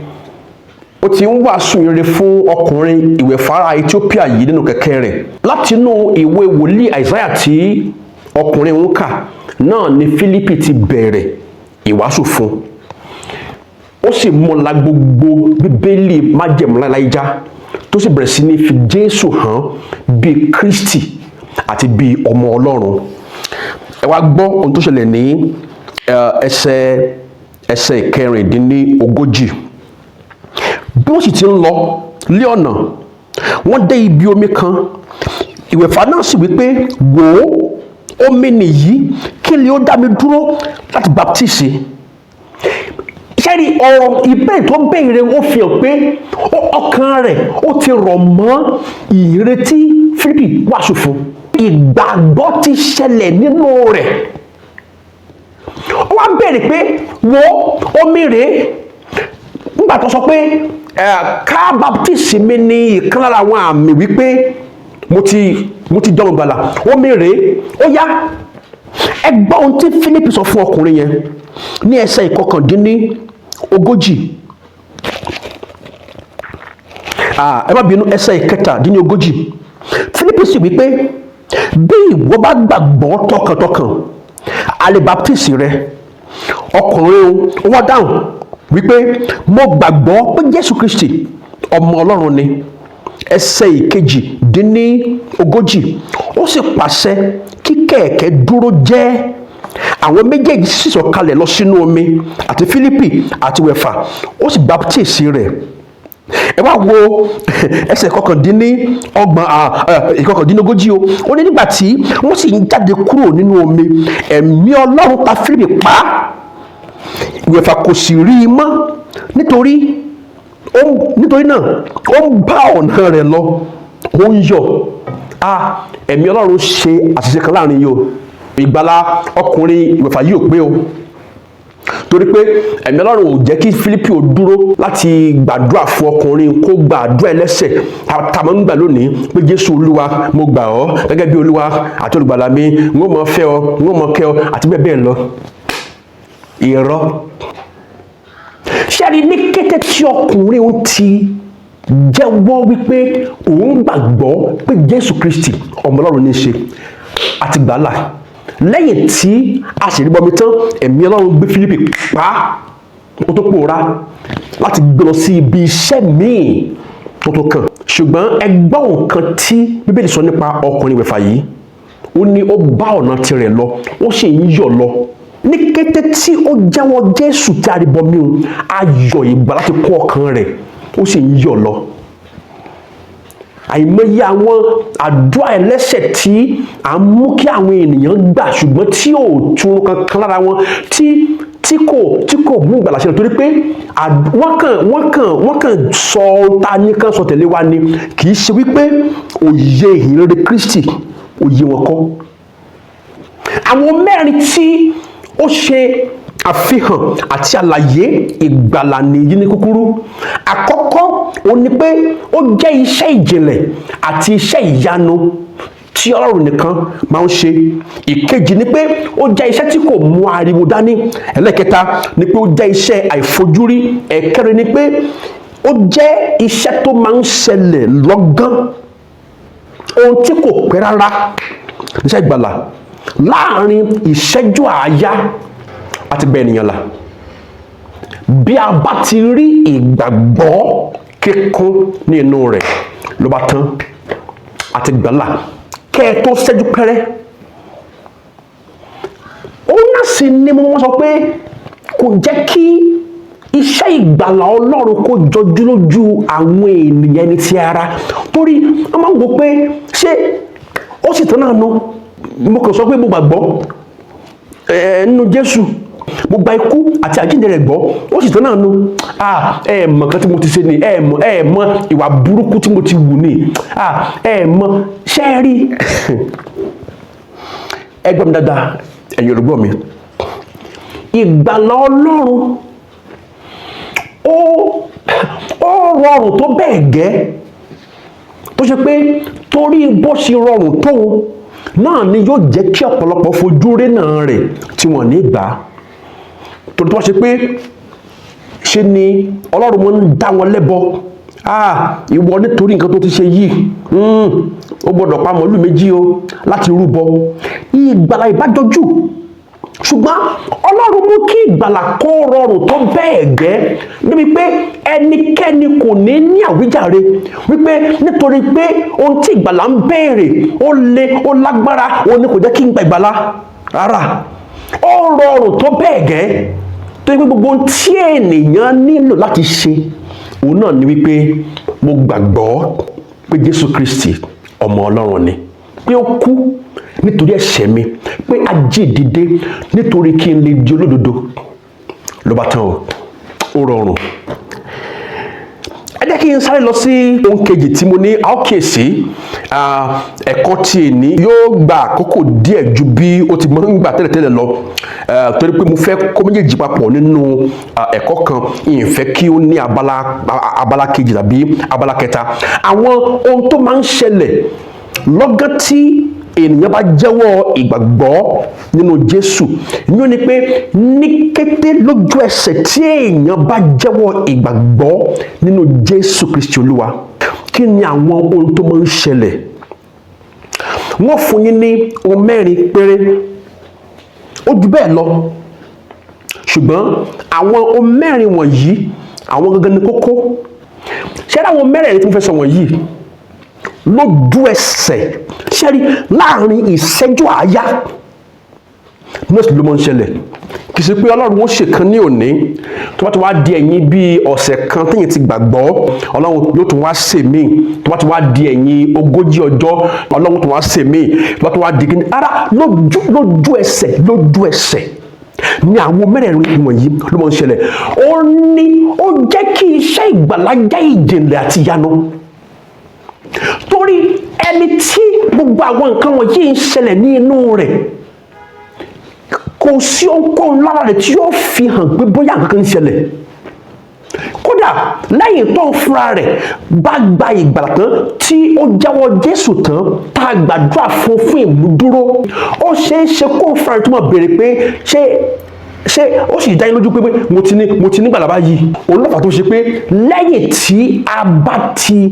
ó ti ń wàásù rere fún ọkùnrin ìwẹ̀fà ará Ethiopia yìí nínú kẹ̀kẹ́ rẹ̀. Látinú ìwé wòlíì Àìsáyà tí ọkùnrin ń kà náà ni Fílípì ti bẹ̀rẹ̀ ìwàásù fún. Ó sì mú la gbogbo Bíbélì Májẹ̀mú Láíláí já, tó sì bẹ̀rẹ̀ sí ní fi Jésù hàn bíi Kristi àti bíi ọmọ Ọlọ́run. Ẹ wá gbọ́ ohun tó ṣẹlẹ̀ ní ẹsẹ̀ 36. Bí wọ́n sì ti ń lọ lé ọ̀nà, wọ́n dé ibi omi kan. Ìwẹ̀fà náà sì wípé, "Wò ó, omi nìyí, kí ni ó dá mi dúró láti baptisi?" Sẹ́ni ọ̀rọ̀ ìbéèrè tó béèrè, ó fi hàn pé ọkàn rẹ̀ ó ti rọ̀ mọ́ ìrètí Fílípì wàásù fún. Ìgbàgbọ́ ti ṣẹlẹ̀ nínú rẹ̀. Ó wá béèrè pé, "Wo, omi rèé." Nígbà tó sọ pé ká baptisi mi ní ìkan lára àwọn àmì wípé mo ti dọ́mọ gbàlà, omi rèé, ó yá. Ẹ gbọ́ ohun tí Fílípì sọ fún ọkùnrin yẹn ní ẹsẹ̀ 39. Ẹ má bínú, ẹsẹ̀ 37. Fílípì sì wípé, "Bí ìwọ bá gbàgbọ́ tọkàntọkàn, a lè baptisi rẹ." Ọkùnrin o wọ́n dáhùn wípé, "Mo gbàgbọ́ pé Jésù Kristi ọmọ Ọlọ́run ni." Ẹsẹ̀ 38, ó sì pàṣẹ kí kẹ̀kẹ́ dúró jẹ́. Àwọn méjèèjì sì sọ̀kalẹ̀ lọ sínú omi, àti Fílípì àti wẹ̀fà, ó sì baptisi rẹ̀. Ẹ wá wo ẹsẹ̀ 29, 39 o. Ó ní nígbà tí wọ́n sì ń jáde kúrò nínú omi, ẹ̀mí Ọlọ́run ta Fílípì pa. Ìwẹ̀fà kò sì rí i mọ́, nítorí náà ó ń bá ọ̀nà rẹ̀ lọ, ó ń yọ̀. Ẹ̀mí Ọlọ́run ṣe àṣìṣe kan láàrin yìí o. Ìgbàlà ọkùnrin ìwẹ̀fà yìí ò pé o, torí pé ẹ̀mí Ọlọ́run ò jẹ́ kí Fílípì ò dúró láti gbàdúrà fún ọkùnrin, kó gbàdúrà ẹlẹ́sẹ̀ tá a máa ń gbà lónìí pé, "Jésù Olúwa, mo gbà ọ́ gẹ́gẹ́ bí Olúwa àti olùgbàlà mi, n ó mọ fẹ́ ọ, n ó mọ kẹ́ ọ," àti bẹ́ẹ̀ bẹ́ẹ̀ lọ. Irọ́ ṣẹ́ni. Ní kété tí ọkùnrin ń ti jẹ́wọ́ wípé òun gbàgbọ́ pé Jésù Kristi ọmọ Ọlọ́run ní í ṣe, àti gbàlà. Lẹ́yìn tí a sì rí bọmi tán, ẹ̀mí Ọlọ́run gbé Fílípì pa, ó tó pòórá láti gbé lọ sí ibi iṣẹ́ míì tó tó kàn. Ṣùgbọ́n ẹ gbọ́ nǹkan tí Bíbélì sọ nípa ọkùnrin ìwẹ̀fà yìí. Ó ní ó bá ọ̀nà tirẹ̀ lọ, ó sì ń yọ̀ lọ. Ní kété tí ó jẹ́wọ́ Jésù tí a rí bọmi o, ayọ̀ ìgbà láti kó ọkàn rẹ̀, ó sì ń yọ̀ lọ. Àìmọye àwọn àdúrà ẹlẹ́ṣẹ̀ tí à ń mú kí àwọn ènìyàn gbà, ṣùgbọ́n tí ò tún kankan lára wọn, tí kò mú ìgbàlà ṣẹlẹ̀, torí pé wọ́n kàn sọ ta ní kàn sọ tẹ̀lé wa ni. Kì í ṣe wípé òye ìhìnrere Kristi òye wọn kọ́. Àwọn mẹ́rin tí ó ṣe àfihàn àti àlàyé ìgbàlà nìyí ní kúkúrú. Àkọ́kọ́, ó ní pé ó jẹ́ iṣẹ́ ìjìnlẹ̀ àti iṣẹ́ ìyanu tí Ọlọ́run nìkan máa ń ṣe. Ìkejì ni pé ó jẹ́ iṣẹ́ tí kò mú ariwo dání. Ẹlẹ́kẹta ni pé ó jẹ́ iṣẹ́ àìfojúrí. Ẹ̀kẹrin ni pé ó jẹ́ iṣẹ́ tó máa ń ṣẹlẹ̀ lọ́gán, ohun tí kò pẹ́ rárá. Iṣẹ́ ìgbàlà, láàrin ìṣẹ́jú àáyá àti bẹ́ẹ̀ ènìyàn là, bí a bá ti rí ìgbàgbọ́ kíkún ní inú rẹ̀, ló bá tán, àti gbàlà kẹ́ ẹ tó ṣẹ́jú pẹ́rẹ́. Òun náà sì ni mo sọ pé kò jẹ́ kí iṣẹ́ ìgbàlà Ọlọ́run kó jọjú lójú àwọn ènìyàn ẹni tí ara, torí wọ́n máa ń wò pé ṣé ó Ó sì tán náà nu. Mo kàn sọ pé mo gbàgbọ́ nínú Jésù, mo gba ikú àti àjíǹde rẹ̀ gbọ́, ó sì tán náà nu. Ẹ mọ̀ nǹkan tí mo ti ṣe ni, ẹ mọ̀ ìwà burúkú tí mo ti wù ni, ẹ mọ̀. Ṣé ẹ rí? Ẹ gbọ́ mi dáadáa, ẹ̀yin olùgbọ́ mi. Ìgbàlà Ọlọ́run ó rọrùn tó bẹ́ẹ̀ gẹ́ tó ṣe pé torí bó ṣe rọrùn tóun náà ni yóò jẹ́ kí ọ̀pọ̀lọpọ̀ fojú rénà rẹ̀ tí wọ́n ní gbà á, torí tó wá ṣe pé ṣe ni Ọlọ́run wọn ń dá wọn lẹ́bọ. Ìwọ, nítorí nǹkan tó ti ṣe yìí, ó gbọ́dọ̀ pa màálù 2 o láti rúbọ. Ìgbàlà ìbájọjú, ṣùgbọ́n Ọlọ́run mú kí ìgbàlà kó rọrùn tó bẹ́ẹ̀ gẹ́ níbi pé ẹnikẹ́ni kò ní ní àwíjàre wípé nítorí pé ohun tí ìgbàlà ń béèrè ó le, ó lágbára, ó ní kò jẹ́ kí n gba ìgbàlà. Rárá, ó rọrùn tó bẹ́ẹ̀ gẹ́ tó yẹ pé gbogbo ohun tí ènìyàn nílò láti ṣe òun náà ni wípé mo gbàgbọ́ pé Jésù Kristi ọmọ Ọlọ́run ni, pé ó kú nítorí ẹ̀ṣẹ̀ mi, pé a jí dìde nítorí kí n lè di olódodo. Ló bá tán o, ó rọrùn. Ẹ jẹ́ kí n sáré lọ sí ohun kejì tí mo ní a ó kíyèsí. Ẹ̀kọ́ tí èní yóò gba àkókò díẹ̀ ju bí ó ti máa ń gbà tẹ́lẹ̀tẹ́lẹ̀ lọ, torí pé mo fẹ́ kó méjèèjì papọ̀ nínú ẹ̀kọ́ kan. Ìfẹ́ kí ó ní abala kejì tàbí abala kẹta. Àwọn ohun tó máa ń ṣẹlẹ̀ lọ́gán tí ènìyàn bá jẹ́wọ́ ìgbàgbọ́ nínú Jésù ní ó ní pé ní kété lójú ẹsẹ̀ tí èèyàn bá jẹ́wọ́ ìgbàgbọ́ nínú Jésù Kristi Olúwa, kí ni àwọn ohun tó máa ń ṣẹlẹ̀? Wọ́n fún yín ní ohun mẹ́rin péré. Ó ju bẹ́ẹ̀ lọ, ṣùgbọ́n àwọn ohun mẹ́rin wọ̀nyí, àwọn gangan ni kókó. Ṣé àwọn mẹ́rẹ̀ẹ̀rin tí mo fẹ́ sọ wọ̀nyí, lójú ẹsẹ̀, ṣẹ́rí, láàrin ìṣẹ́jú àáyá nọ́ọ̀sì ló máa ń ṣẹlẹ̀? Kì í ṣe pé Ọlọ́run ó ṣèkan ní òní, tó bá ti wá di ẹ̀yìn bíi ọ̀sẹ̀ kan téèyàn ti gbàgbọ́, Ọlọ́run yóò tún wá ṣe míì, tó bá ti wá di ẹ̀yìn 40 ọjọ́, Ọlọ́run tún wá ṣe míì, tó bá ti wá di kíni ara. Lójú ẹsẹ̀, lójú ẹsẹ̀ ní àwọn mẹ́rẹ̀ẹ̀rin wọ̀nyí ló máa ń ṣẹlẹ̀. Ó ní ó jẹ́ kí iṣẹ́ ìgbàlà jẹ́ ìjìnlẹ̀ àti ìyanu, torí ẹni tí gbogbo àwọn nǹkan wọ̀nyí ń ṣẹlẹ̀ ní inú rẹ̀, kò sí ohunkóhun lára rẹ̀ tí yóò fi hàn pé bóyá nǹkan kan ń ṣẹlẹ̀. Kódà lẹ́yìn tó ń fúnra rẹ̀ bá gba ìgbàlà tán, tí ó jẹ́wọ́ Jésù tán, tá a gbàdúrà fún ìmúdúró, ó ṣeé ṣe kó fúnra rẹ̀ tó máa béèrè pé ṣé ó sì dá yín lójú pé mo ti ní gbàlà báyìí? Òun lọ́fà tó ṣe pé lẹ́yìn tí a bá ti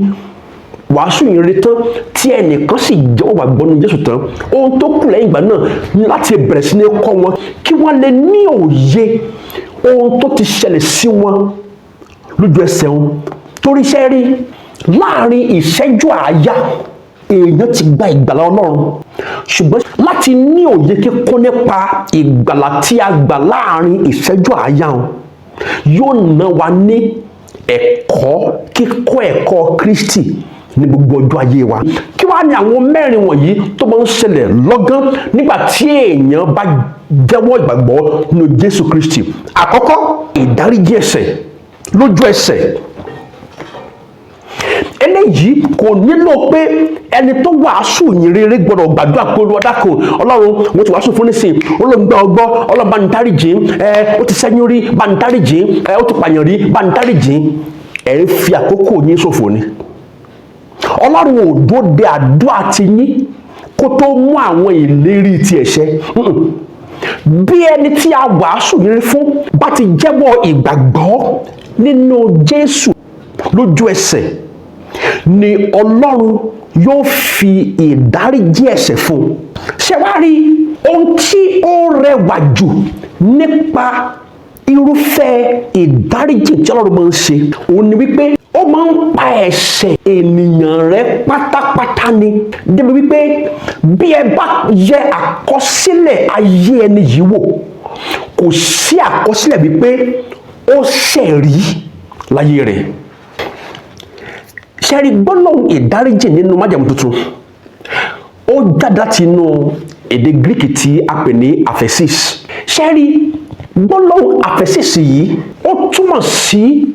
wàásù ìrere tán, tí ẹnìkan sì jẹ́wọ́ gbàgbọ́ nínú Jésù tán, ohun tó kù lẹ́yìn ìgbà náà ní láti bẹ̀rẹ̀ sí ní kọ́ wọn kí wọ́n lè ní òye ohun tó ti ṣẹlẹ̀ sí wọn lójú ẹsẹ̀ wọn. Torí iṣẹ́ rí, láàrin ìṣẹ́jú àáyá èèyàn ti gba ìgbàlà Ọlọ́run, ṣùgbọ́n láti ní òye kíkún nípa ìgbàlà tí a gbà láàrin ìṣẹ́jú àáyá wọn, yóò ná wa ní ẹ̀kọ́ kíkọ́ ẹ̀kọ́ Kristi ní gbogbo ọjọ́ ayé wa. Kí wàá ní àwọn mẹ́rin wọ̀nyí tó máa ń ṣẹlẹ̀ lọ́gán nígbà tí èèyàn bá jẹ́wọ́ ìgbàgbọ́ nínú Jésù Kristi? Àkọ́kọ́, ìdáríjì ẹ̀ṣẹ̀ lójú ẹsẹ̀. Eléyìí kò nílò pé ẹni tó wàásù yìn rere gbọ́dọ̀ gbàdúrà pé, "Olúwa, dákun, Ọlọ́run, mo ti wàásù fún nísìn, Olóhùn gbọ́ ọgbọ́, Ọlọ́run bá ní dáríjì ẹ, ó ti sẹ́yìn rí, bá ní dáríjì ẹ, ó ti pààyàn rí, bá ní dáríjì." Ẹ ń fi àkókò yín ṣòfò ni. Ọlọ́run ò dúró de àdúrà ti yín kó tó mú àwọn ìlérí ti ẹ̀ṣẹ̀. Bí ẹni tí a wàásù yìí fún bá ti jẹ́wọ́ ìgbàgbọ́ nínú Jésù, lójú ẹsẹ̀ ni Ọlọ́run yóò fi ìdáríjì ẹ̀ṣẹ̀ fún un. Ṣé wàá rí ohun tí ó rẹwà jù nípa irúfẹ́ ìdáríjì tí Ọlọ́run máa ń ṣe, òun ni wípé ó máa ń pa ẹ̀ṣẹ̀ ènìyàn rẹ́ pátápátá ni, débi wípé bí ẹ bá yẹ àkọsílẹ̀ ayé ẹni yìí wò, kò sí àkọsílẹ̀ wípé ó ṣẹ̀ rí láyé rẹ̀. Ṣẹ́rí, gbólóhùn ìdáríjì nínú Májẹ̀mú Tuntun Ó jáde láti inú èdè Greek tí a pè ní aphesis. Ṣé rí gbólóhùn aphesis yìí, ó túmọ̀ sí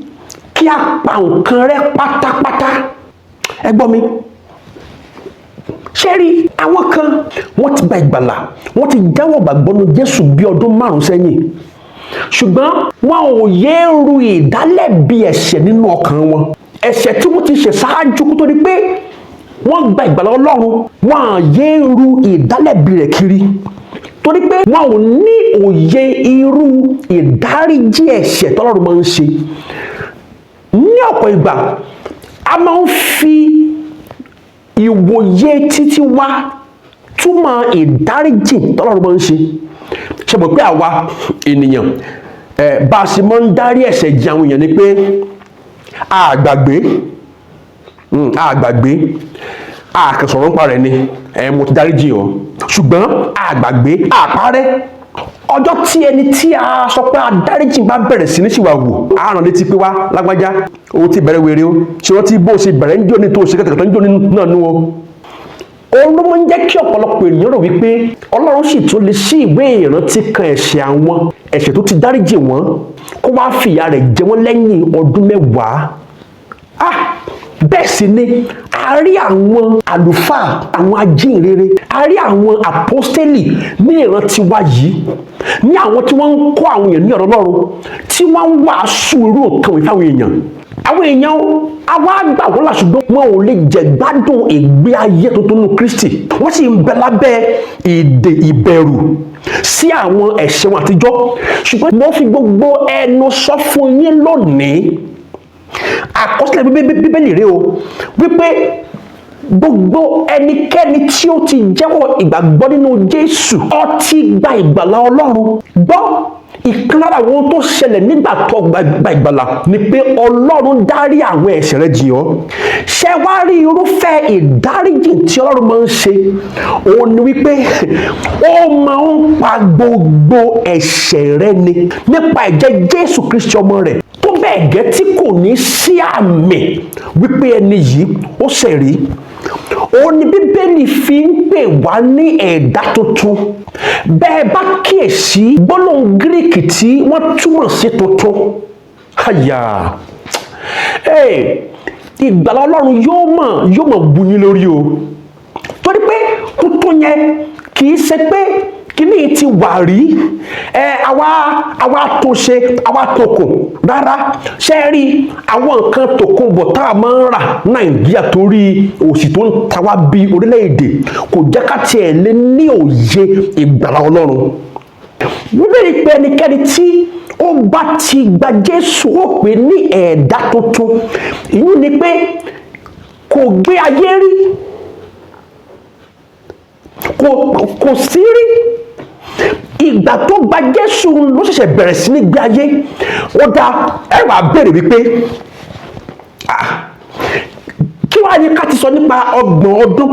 kí a pa nǹkan rẹ́ pátápátá. Ẹ gbọ́ mi, ṣé rí àwọn kan, wọ́n ti gba ìgbàlà, wọ́n ti jẹ́wọ́ gbàgbọ́ nínú Jésù bí ọdún 5 sẹ́yìn, ṣùgbọ́n wọn ò yéé ru ìdálẹ́bi ẹ̀ṣẹ̀ nínú ọkàn wọn. Ẹ̀ṣẹ̀ tí wọ́n ti ṣẹ̀ ṣáájú kó tó di pé wọ́n gba ìgbàlà Ọlọ́run, wọn à yéé ru ìdálẹ́bi rẹ̀ kiri, torí pé wọn ò ní òye irú ìdáríjì ẹ̀ṣẹ̀ tọ́lọ́run máa ń ṣe. Ní ọ̀pọ̀ ìgbà, a máa ń fi ìwòye títí wá túmọ̀ ìdáríjì tọ́lọ́run máa ń ṣe. Ṣe mọ̀ pé àwa ènìyàn ẹ̀, bá a ṣe máa ń dárí ẹ̀ṣẹ̀ jì àwọn èèyàn ni pé a gbàgbé, a gbàgbé, a kàn sọ̀rọ̀ nípa rẹ̀ ni. Ẹ mo ti dáríjì ọ́, ṣùgbọ́n a gbàgbé, a parẹ́. Ọjọ́ tí ẹni tí a sọ pé a dáríjì bá bẹ̀rẹ̀ sí ní ṣìwà wù, a rán létí pé, "Wá, lágbájá, o ti bẹ̀rẹ̀ wèrè o. Ṣé wọ́n ti bó o ṣe bẹ̀rẹ̀ ń jó ní tó o ṣe kẹtẹkẹtẹ ń jó ní náà nú o?" Òun ló máa ń jẹ́ kí ọ̀pọ̀lọpọ̀ ènìyàn rò wípé Ọlọ́run sì tún lè ṣí ìwé ìrántí kan ẹ̀ṣẹ̀ àwọn ẹ̀ṣẹ̀ tó ti dáríjì wọ́n, kó wá fìyà rẹ̀ jẹ wọ́n lẹ́yìn ọdún 10. Ah, bẹ́ẹ̀ sì ni a rí àwọn àlùfáà, àwọn ajíhìnrere, a rí àwọn àpọ́stélì ní ìran tiwa yìí, ní àwọn tí wọ́n ń kọ́ àwọn èèyàn ní ọ̀rọ̀ Ọlọ́run, tí wọ́n ń wàásù irú nǹkan wọ̀nyí fáwọn èèyàn. Àwọn èèyàn àwa gbà wọ́n là, ṣùgbọ́n wọn ò lè jẹ gbádùn ìgbé ayé tuntun nínú Kristi. Wọ́n sì ń bẹ lábẹ́ ìdè ìbẹ̀rù sí àwọn ẹ̀ṣẹ̀ wọn àtijọ́. Ṣùgbọ́n mo fi gbogbo ẹnu sọ fún yín lónìí, àkọsílẹ̀ Bíbélì rèé o, wípé gbogbo ẹnikẹ́ni tí ó ti jẹ́wọ́ ìgbàgbọ́ nínú Jésù, ó ti gba ìgbàlà Ọlọ́run gbọ́. Ìkan lára àwọn ohun tó ṣẹlẹ̀ nígbà tó gba ìgbàlà ni pé Ọlọ́run dárí àwọn ẹ̀ṣẹ̀ rẹ jì ọ́. Ṣé wá rí irúfẹ́ ìdáríjì tí Ọlọ́run máa ń ṣe, òun ni wípé ó máa ń pa gbogbo ẹ̀ṣẹ̀ rẹ ni nípa ẹ̀jẹ̀ Jésù Kristi ọmọ rẹ̀, tó bẹ́ẹ̀ gẹ́ tí kò ní sí àmì wípé ẹni yìí ó ṣẹ̀ rí. Òun ni Bíbélì fi ń pè wá ní ẹ̀dá tuntun. Bẹ́ẹ̀ bá kíyèsí gbólóhùn Gíríkì tí wọ́n túmọ̀ sí tuntun, àyà ìgbàlà Ọlọ́run yóò mọ̀ bu yín lórí o, torí pé tuntun yẹn kì í ṣe pé kíní ti wà rí ẹ, àwa tó ṣe, àwa tó kù rárá. Ṣe rí àwọn nǹkan tòkunbọ̀ tá a máa ń rà Nàìjíríà, torí òṣì tó ń ta wá bí orílẹ̀-èdè, kò jẹ́ ká tiẹ̀ lè ní òye ìgbàlà Ọlọ́run. Bíbélì pé ẹnikẹ́ni tí ó bá ti gba Jésù, ó pè ní ẹ̀dá tuntun. Ìyún ni pé kò gbé ayé rí, kò sí rí. Ìgbà tó gba Jésù ló ṣẹ̀ṣẹ̀ bẹ̀rẹ̀ sí ní gbé ayé. Ó dá ẹ wàá béèrè wípé, ah, kí wàá ní ká ti sọ nípa 30 ọdún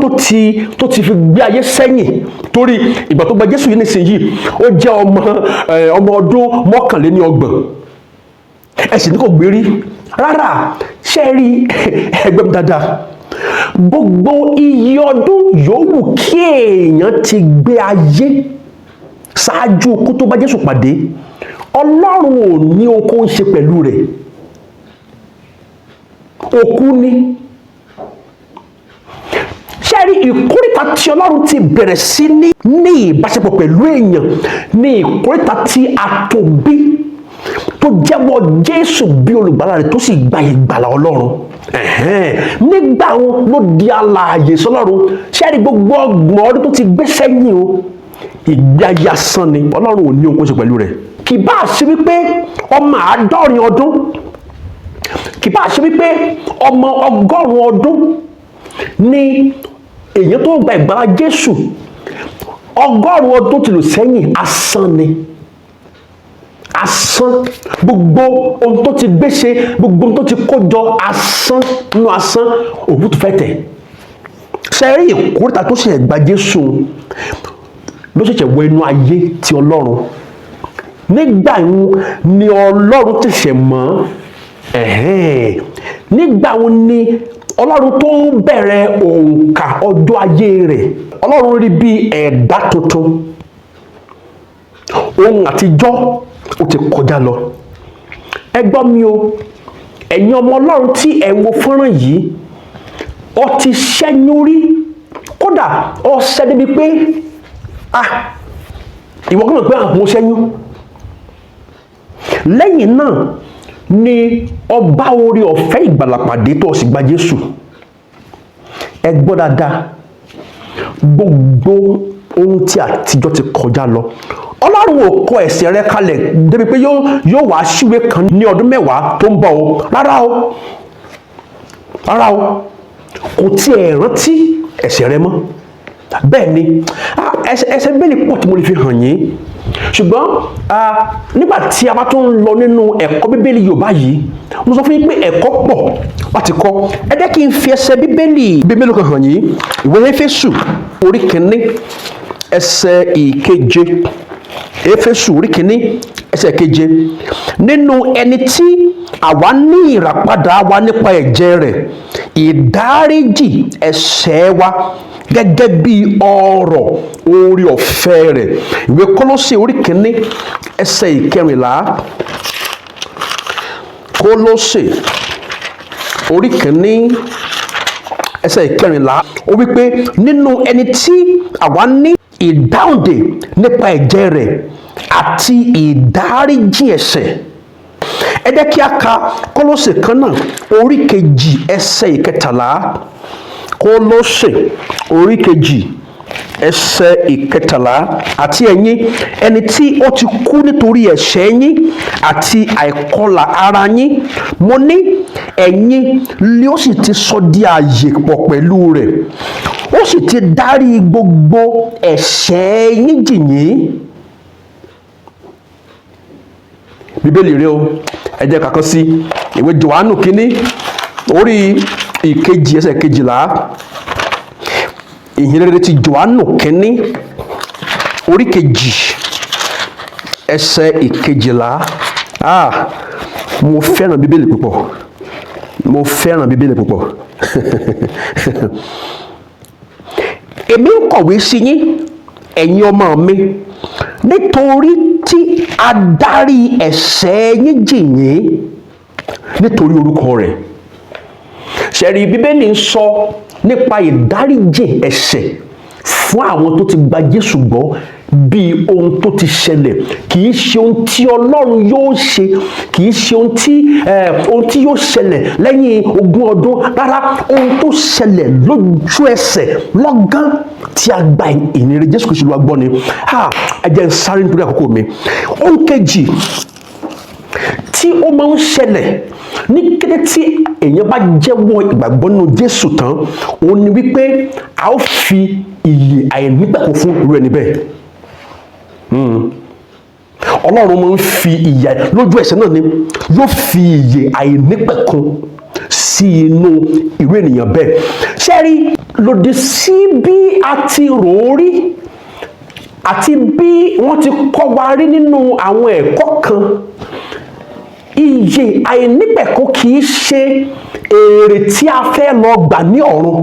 tó ti fi gbé ayé sẹ́yìn? Torí ìgbà tó gba Jésù yìí nísìnyí, ó jẹ́ ọmọ ọdún 31. Ẹ sì ní kò gbé rí rárá. Ṣe rí ẹgbẹ́ mi dáadáa, gbogbo iye ọdún yòówù kí èèyàn ti gbé ayé ṣáájú kó tó bá Jésù pàdé, Ọlọ́run ò ní ohunkóhun ṣe pẹ̀lú rẹ̀. Òkú ni. Ṣé rí ìkóríta tí Ọlọ́run ti bẹ̀rẹ̀ sí ní ìbáṣepọ̀ pẹ̀lú èèyàn ní ìkóríta tí a tó bí, tó jẹ́wọ́ Jésù bí olùgbàlà rẹ̀, tó sì gba ìgbàlà Ọlọ́run. Nígbà wọn ló di alààyè sọ́lọ́run. Ṣé rí gbogbo 30 ọdún tó ti gbé sẹ́yìn o, ìgbé ayé asán ni. Ọlọ́run ò ní ohun kó ṣe pẹ̀lú rẹ̀. Kì bá ṣe wípé ọmọ 70 ọdún, kì bá ṣe wípé ọmọ 100 ọdún ni èèyàn tó gba ìgbàlà Jésù, 100 ọdún ti lò sẹ́yìn, asán ni, asán. Gbogbo ohun tó ti gbé ṣe, gbogbo ohun tó ti kó jọ, asán nínú asán, òfútù fẹ́ tẹ̀. Sẹ́rí ìkóríta tó ṣẹ̀ṣẹ̀ gba Jésù ló ṣẹ̀ṣẹ̀ wọ inú ayé ti Ọlọ́run, nígbà yẹn ni Ọlọ́run ṣẹ̀ṣẹ̀ mọ̀. Nígbà wo ni Ọlọ́run tó ń bẹ̀rẹ̀ òǹkà ọjọ́ ayé rẹ̀, Ọlọ́run rí bí ẹ̀dá tuntun. Ohun àtijọ́ ó ti kọjá lọ. Ẹ gbọ́ mi o, ẹ̀yin ọmọ Ọlọ́run tí ẹ̀ ń wo fọ́nrán yìí, ó ti ṣẹ́yún rí, kódà ó ṣẹ́ débi pé ah, ìwọ kọ́ mọ̀ pé àwọn ṣẹ́yún. Lẹ́yìn náà ni ọba orí ọ̀fẹ́ ìgbàlà pàdé tó sì gba Jésù. Ẹ gbọ́ dáadáa, gbogbo ohun tí àtijọ́ ti kọjá lọ. Ọlọ́run ò kọ ẹ̀ṣẹ̀ rẹ kalẹ̀ débi pé yóò wá síwé kan ní ọdún 10 tó ń bọ̀ o. Rárá o, rárá o, kò tiẹ̀ rántí ẹ̀ṣẹ̀ rẹ mọ́. Bẹ́ẹ̀ ni, ẹsẹ̀ Bíbélì pọ̀ tí mo lè fi hàn yín, ṣùgbọ́n nígbà tí a bá tún ń lọ nínú ẹ̀kọ́ Bíbélì Yorùbá yìí, mo sọ fún yín pé ẹ̀kọ́ pọ̀ láti kọ́. Ẹ jẹ́ kí n fi ẹsẹ̀ Bíbélì bí mélòó kan hàn yín. Ìwé Éfésù orí 1 ẹsẹ̀ 7. Éfésù orí 1 ẹsẹ̀ 7: "Nínú ẹni tí àwa ní ìràpadà wa nípa ẹ̀jẹ̀ rẹ̀, ìdáríjì ẹ̀ṣẹ̀ wa, gẹ́gẹ́ bí ọrọ̀ oore ọ̀fẹ́ rẹ̀." Ìwé Kólósè orí 1 ẹsẹ̀ 14. Kólósè orí 1 ẹsẹ̀ 14, ó wípé, "Nínú ẹni tí àwa ní ìdáǹdè nípa ẹ̀jẹ̀ rẹ̀ àti ìdáríjì ẹ̀ṣẹ̀." Ẹ jẹ́ kí a ka Kólósè kan náà orí 2 ẹsẹ̀ 13. Kólósè orí 2 ẹsẹ̀ 13: "Àti ẹ̀yin, ẹni tí ó ti kú nítorí ẹ̀ṣẹ̀ yín àti àìkọlà ara yín," mo ní, "ẹ̀yin ni ó sì ti sọ di ààyè pọ̀ pẹ̀lú rẹ̀, ó sì ti dárí gbogbo ẹ̀ṣẹ̀ yín jì yín." Bíbélì rẹ o. Ẹ jẹ́ ká kàn sí ìwé Jòhánù kínní orí 2 ẹsẹ̀ 12. Ìhìnrere ti Jòhánù kínní orí 2 ẹsẹ̀ 12. Ah, mo fẹ́ràn Bíbélì púpọ̀, mo fẹ́ràn Bíbélì púpọ̀. "Èmi ń kọ̀wé sí yín, ẹ̀yin ọmọ mi, nítorí tí a dárí ẹ̀ṣẹ̀ yín jì yín nítorí orúkọ rẹ̀." Ṣẹ̀rí, Bíbélì ń sọ nípa ìdáríjì ẹ̀ṣẹ̀ fún àwọn tó ti gba Jésù gbọ́ bí ohun tó ti ṣẹlẹ̀, kì í ṣe ohun tí Ọlọ́run yóò ṣe, kì í ṣe ohun tí yóò ṣẹlẹ̀ lẹ́yìn 20 ọdún. Rárá, ohun tó ṣẹlẹ̀ lójú ẹsẹ̀ lọ́gán tí a gba ìyìnrere Jésù Kristi Olúwa gbọ́ ni. Ẹ jẹ́ n sáré nítorí àkókò mi. Ohun kejì tí ó máa ń ṣẹlẹ̀ ní kété tí èèyàn bá jẹ́wọ́ ìgbàgbọ́ nínú Jésù tán, òun ni wípé a ó fi ìyè àìnípẹ̀kun fún irú ẹni bẹ́ẹ̀. Ọlọ́run máa ń fi ìyè, lójú ẹsẹ̀ náà ni yóò fi ìyè àìnípẹ̀kun sí inú irú ènìyàn bẹ́ẹ̀. Ṣé rí, lòdì sí bí a ti rò ó rí àti bí wọ́n ti kọ́ wa rí nínú àwọn ẹ̀kọ́ kan, ìyè àìnípẹ̀kun kì í ṣe èrè tí a fẹ́ lọ gbà ní ọ̀run.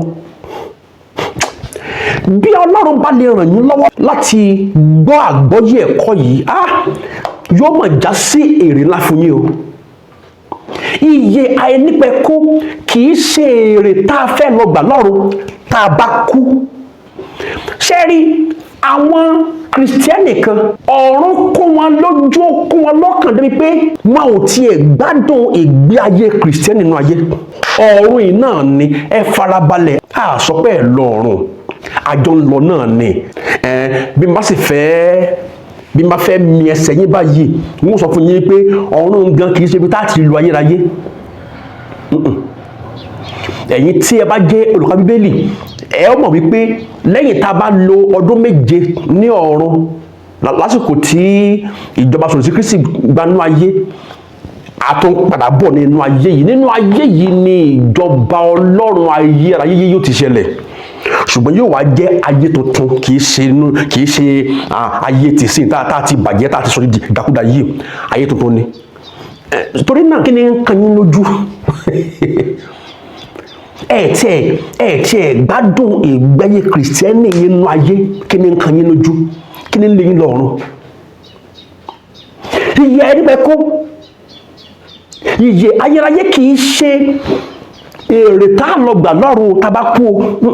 Bí Ọlọ́run bá lè ràn yín lọ́wọ́ láti gbọ́ àgbọ́yé ẹ̀kọ́ yìí, yóò mọ̀ já sí èrè ńlá fún yín o. Ìyè àìnípẹ̀kun kì í ṣe èrè tá a fẹ́ lọ gbà lọ́run tá a bá kú. Ṣé rí, àwọn Kìrìsìtẹ́nì kan, ọ̀run kún wọn lójú, ó kún wọn lọ́kàn débi pé wọn ò tiẹ̀ gbádùn ìgbé ayé Kìrìsìtẹ́nì nínú ayé. Ọ̀run yìí náà ni. Ẹ farabalẹ̀, a sọ pé ẹ lọ ọ̀run, àjọ ń lọ náà ni. Ẹ bí n bá sì fẹ́, bí n bá fẹ́ mi ẹsẹ̀ yín báyìí, n ó sọ fún yín pé ọ̀run gan kì í ṣe ibi tá a ti lu ayérayé. Ẹ̀yin tí ẹ bá jẹ́ olùkọ́ Bíbélì, ẹ ó mọ̀ wípé lẹ́yìn tá a bá lo ọdún 7 ní ọ̀run, lásìkò tí ìjọba sọ̀rọ̀ sí Kristi gbanú ayé, a tún padà bọ̀ nínú ayé yìí. Nínú ayé yìí ni ìjọba Ọlọ́run ayérayé yóò ti ṣẹlẹ̀, ṣùgbọ́n yóò wá jẹ́ ayé tuntun, kì í ṣe inú, kì í ṣe ayé tìsín tá a ti bàjẹ́, tá a ti sọ di ìdàkúdà yìí. Ayé tuntun ni. Torí náà, kí ni ń kan yín lójú? Ẹ tiẹ̀ gbádùn ìgbẹ́yẹ Kìrìsìtẹ́nì yín nínú ayé. Kí ni nǹkan yín lójú? Kí ni ń lé yín lọ́rùn? Ìyè àìnípẹ̀kun, ìyè ayérayé kì í ṣe èrè tá a lọ gbà lọ́run tá a bá kú o.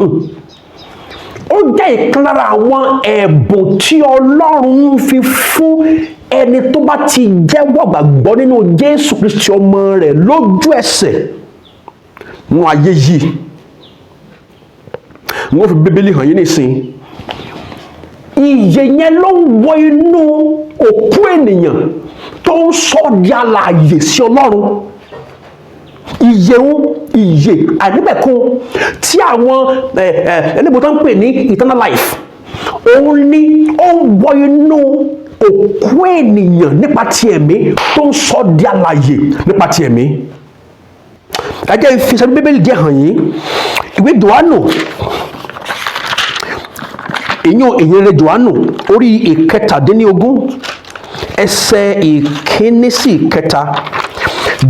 Ó jẹ́ ìkan lára àwọn ẹ̀bùn tí Ọlọ́run ń fi fún ẹni tó bá ti jẹ́wọ́ gbàgbọ́ nínú Jésù Kristi ọmọ rẹ̀ lójú ẹsẹ̀ nínú ayé yìí. Wọ́n fi Bíbélì hàn yín nísìn. Ìyè yẹn ló ń wọ inú òkú ènìyàn tó ń sọ di alààyè sí Ọlọ́run. Ìyè ń ìyè àìnípẹ̀kun tí àwọn ẹlẹ́bùn tó ń pè ní eternal life, òun ni ó ń wọ inú òkú ènìyàn nípa ti ẹ̀mí tó ń sọ di alààyè nípa ti ẹ̀mí. Ẹ jẹ́ n fi sẹ́ni Bíbélì díẹ̀ hàn yín. Ìwé Jòhánù, ìyún Ìyìnrere Jòhánù, orí 17, ẹsẹ̀ 1 sí 3.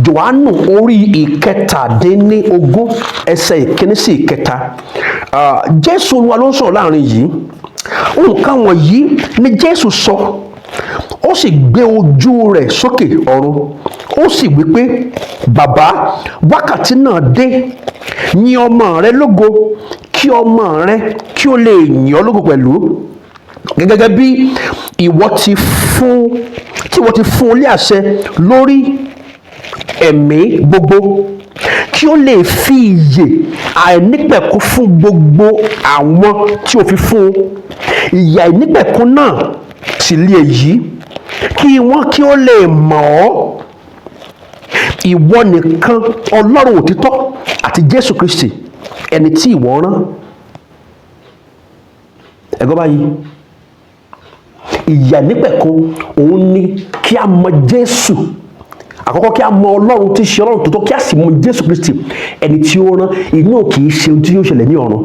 Jòhánù orí 17, ẹsẹ̀ 1 sí 3. Jésù Olúwa ló ń sọ̀rọ̀ láàrin yìí. Nǹkan wọ̀nyí ni Jésù sọ, ó sì gbé ojú rẹ̀ sókè ọ̀run, ó sì wí pé, "Bàbá, wákàtí náà dé. Yìn ọmọ rẹ lógo, kí ọmọ rẹ kí ó lè yìn ọ́ lógo pẹ̀lú, gẹ́gẹ́ bí ìwọ ti fún tí ìwọ ti fún un ní àṣẹ lórí ẹ̀mí gbogbo, kí ó lè fi ìyè àìnípẹ̀kun fún gbogbo àwọn tí ó fi fún un. Ìyè àìnípẹ̀kun náà sì lè èyí, kí wọ́n kí ó lè mọ̀ ọ́, ìwọ nìkan Ọlọ́run òtítọ́, àti Jésù Kristi ẹni tí ìwọ rán." Ẹ̀gbọ́n báyìí, ìyè àìnípẹ̀kun òun ni kí a mọ Jésù àkọ́kọ́, kí a mọ Ọlọ́run tí í ṣe Ọlọ́run tòótọ́, kí a sì mọ Jésù Kristi ẹni tí ó rán. Inú kì í ṣe ohun tí yóò ṣẹlẹ̀ ní ọ̀run.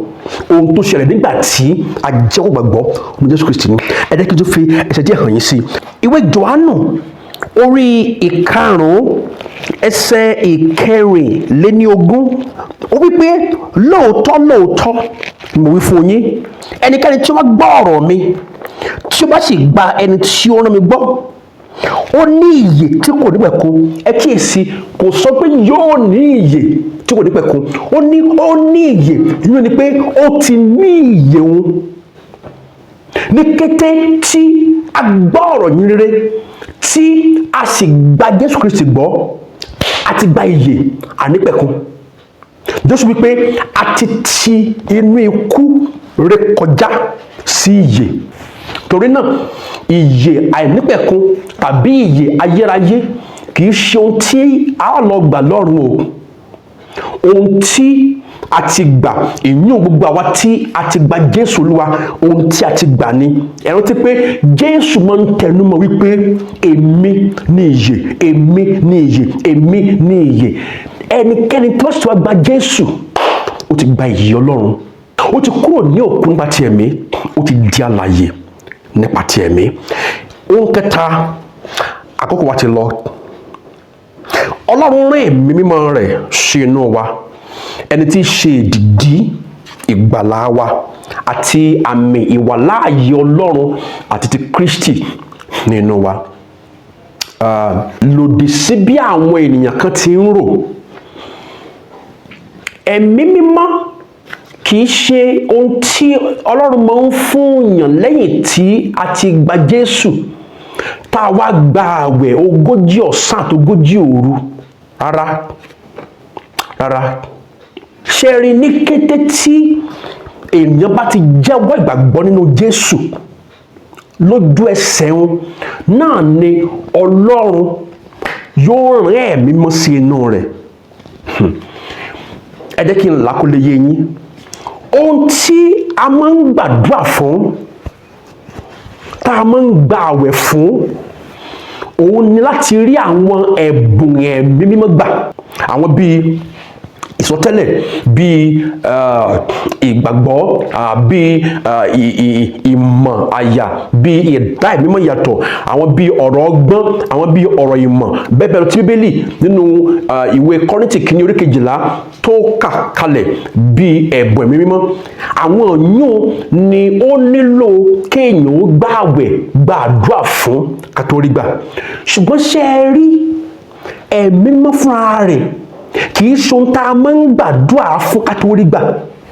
Ohun tó ṣẹlẹ̀ nígbà tí a jẹ́wọ́ gbàgbọ́ ní Jésù Kristi ni. Ẹ jẹ́ kí n tún fi ẹsẹ̀ díẹ̀ hàn yín sí i. Ìwé Jòhánù orí 5, ẹsẹ̀ 24, ó wí pé, "Lóòótọ́ lóòótọ́ ni mo wí fún yín, ẹnikẹ́ni tí ó bá gbọ́ ọ̀rọ̀ mi, tí ó bá sì gba ẹni tí ó rán mi gbọ́, ó ní ìyè tí kò nípẹ̀kun." Ẹ kíyèsí, kò sọ pé yóò ní ìyè tí kò nípẹ̀kun. Ó ní ó ní ìyè. Ìyẹn ni pé ó ti ní ìyè òun. Ní kété tí a gbọ́ ọ̀rọ̀ yìí rere, tí a sì gba Jésù Kristi gbọ́, a ti gba ìyè ànípẹ̀kun. Jésù wípé a ti ti inú ikú rékọjá sí ìyè. Torí náà, ìyè àìnípẹ̀kun tàbí ìyè ayérayé kì í ṣe ohun tí a lọ gbà lọ́run o. Ohun tí a ti gbà, ìyún gbogbo àwa tí a ti gba Jésù Olúwa, ohun tí a ti gbà ni. Ẹ rántí pé Jésù máa ń tẹnumọ́ wípé, "Èmi ni ìyè, èmi ni ìyè, èmi ni ìyè." Ẹnikẹ́ni tí wọ́n sì wá gba Jésù, ó ti gba ìyè Ọlọ́run. Ó ti kúrò ní òkú nípa ti ẹ̀mí, ó ti di alààyè nípa ti ẹ̀mí. Ohun kẹta, àkókò wa ti lọ. Ọlọ́run rán Ẹ̀mí Mímọ́ rẹ̀ sí inú wa, ẹni tí í ṣe èdìdí ìgbàlà wa àti àmì ìwàláàyè Ọlọ́run àti ti Kristi nínú wa. Lòdì sí bí àwọn ènìyàn kan ti ń rò, Ẹ̀mí Mímọ́ kì í ṣe ohun tí Ọlọ́run máa ń fún yàn lẹ́yìn tí a ti gba Jésù, tá a wá gba àwẹ̀ 40 ọ̀sán àti 40 òru. Rárá, rárá. Ṣe rí, ní kété tí èèyàn bá ti jẹ́wọ́ ìgbàgbọ́ nínú Jésù, lójú ẹsẹ̀ wọn náà ni Ọlọ́run yóò rán Ẹ̀mí Mímọ́ sí inú rẹ̀. Ẹ jẹ́ kí n là kó lè yé yín. Ohun tí a máa ń gbàdúrà fún, tá a máa ń gba àwẹ̀ fún, òun ni láti rí àwọn ẹ̀bùn Ẹ̀mí Mímọ́ gbà, àwọn bíi Ìsọtẹ́lẹ̀ bíi ìgbàgbọ́, bíi ìmọ̀ àyà, bíi ìdá ẹ̀mí mọ̀ yàtọ̀, àwọn bíi ọ̀rọ̀ ọgbọ́n, àwọn bíi ọ̀rọ̀ ìmọ̀, bẹ́ẹ̀ bẹ́ẹ̀ lọ tí Bíbélì nínú ìwé Kọ́ríńtì kìíní orí 12 tó kà kalẹ̀ bíi ẹ̀bùn ẹ̀mí mímọ́. Àwọn yún ni ó nílò kéèyàn ó gbààwẹ̀, gbàdúrà fún ká tó rí gbà. Ṣùgbọ́n ṣé ẹ rí ẹ̀mí mímọ́ fúnra rẹ̀, kì í ṣe ohun tá a máa ń gbàdúrà fún ká tó rí gbà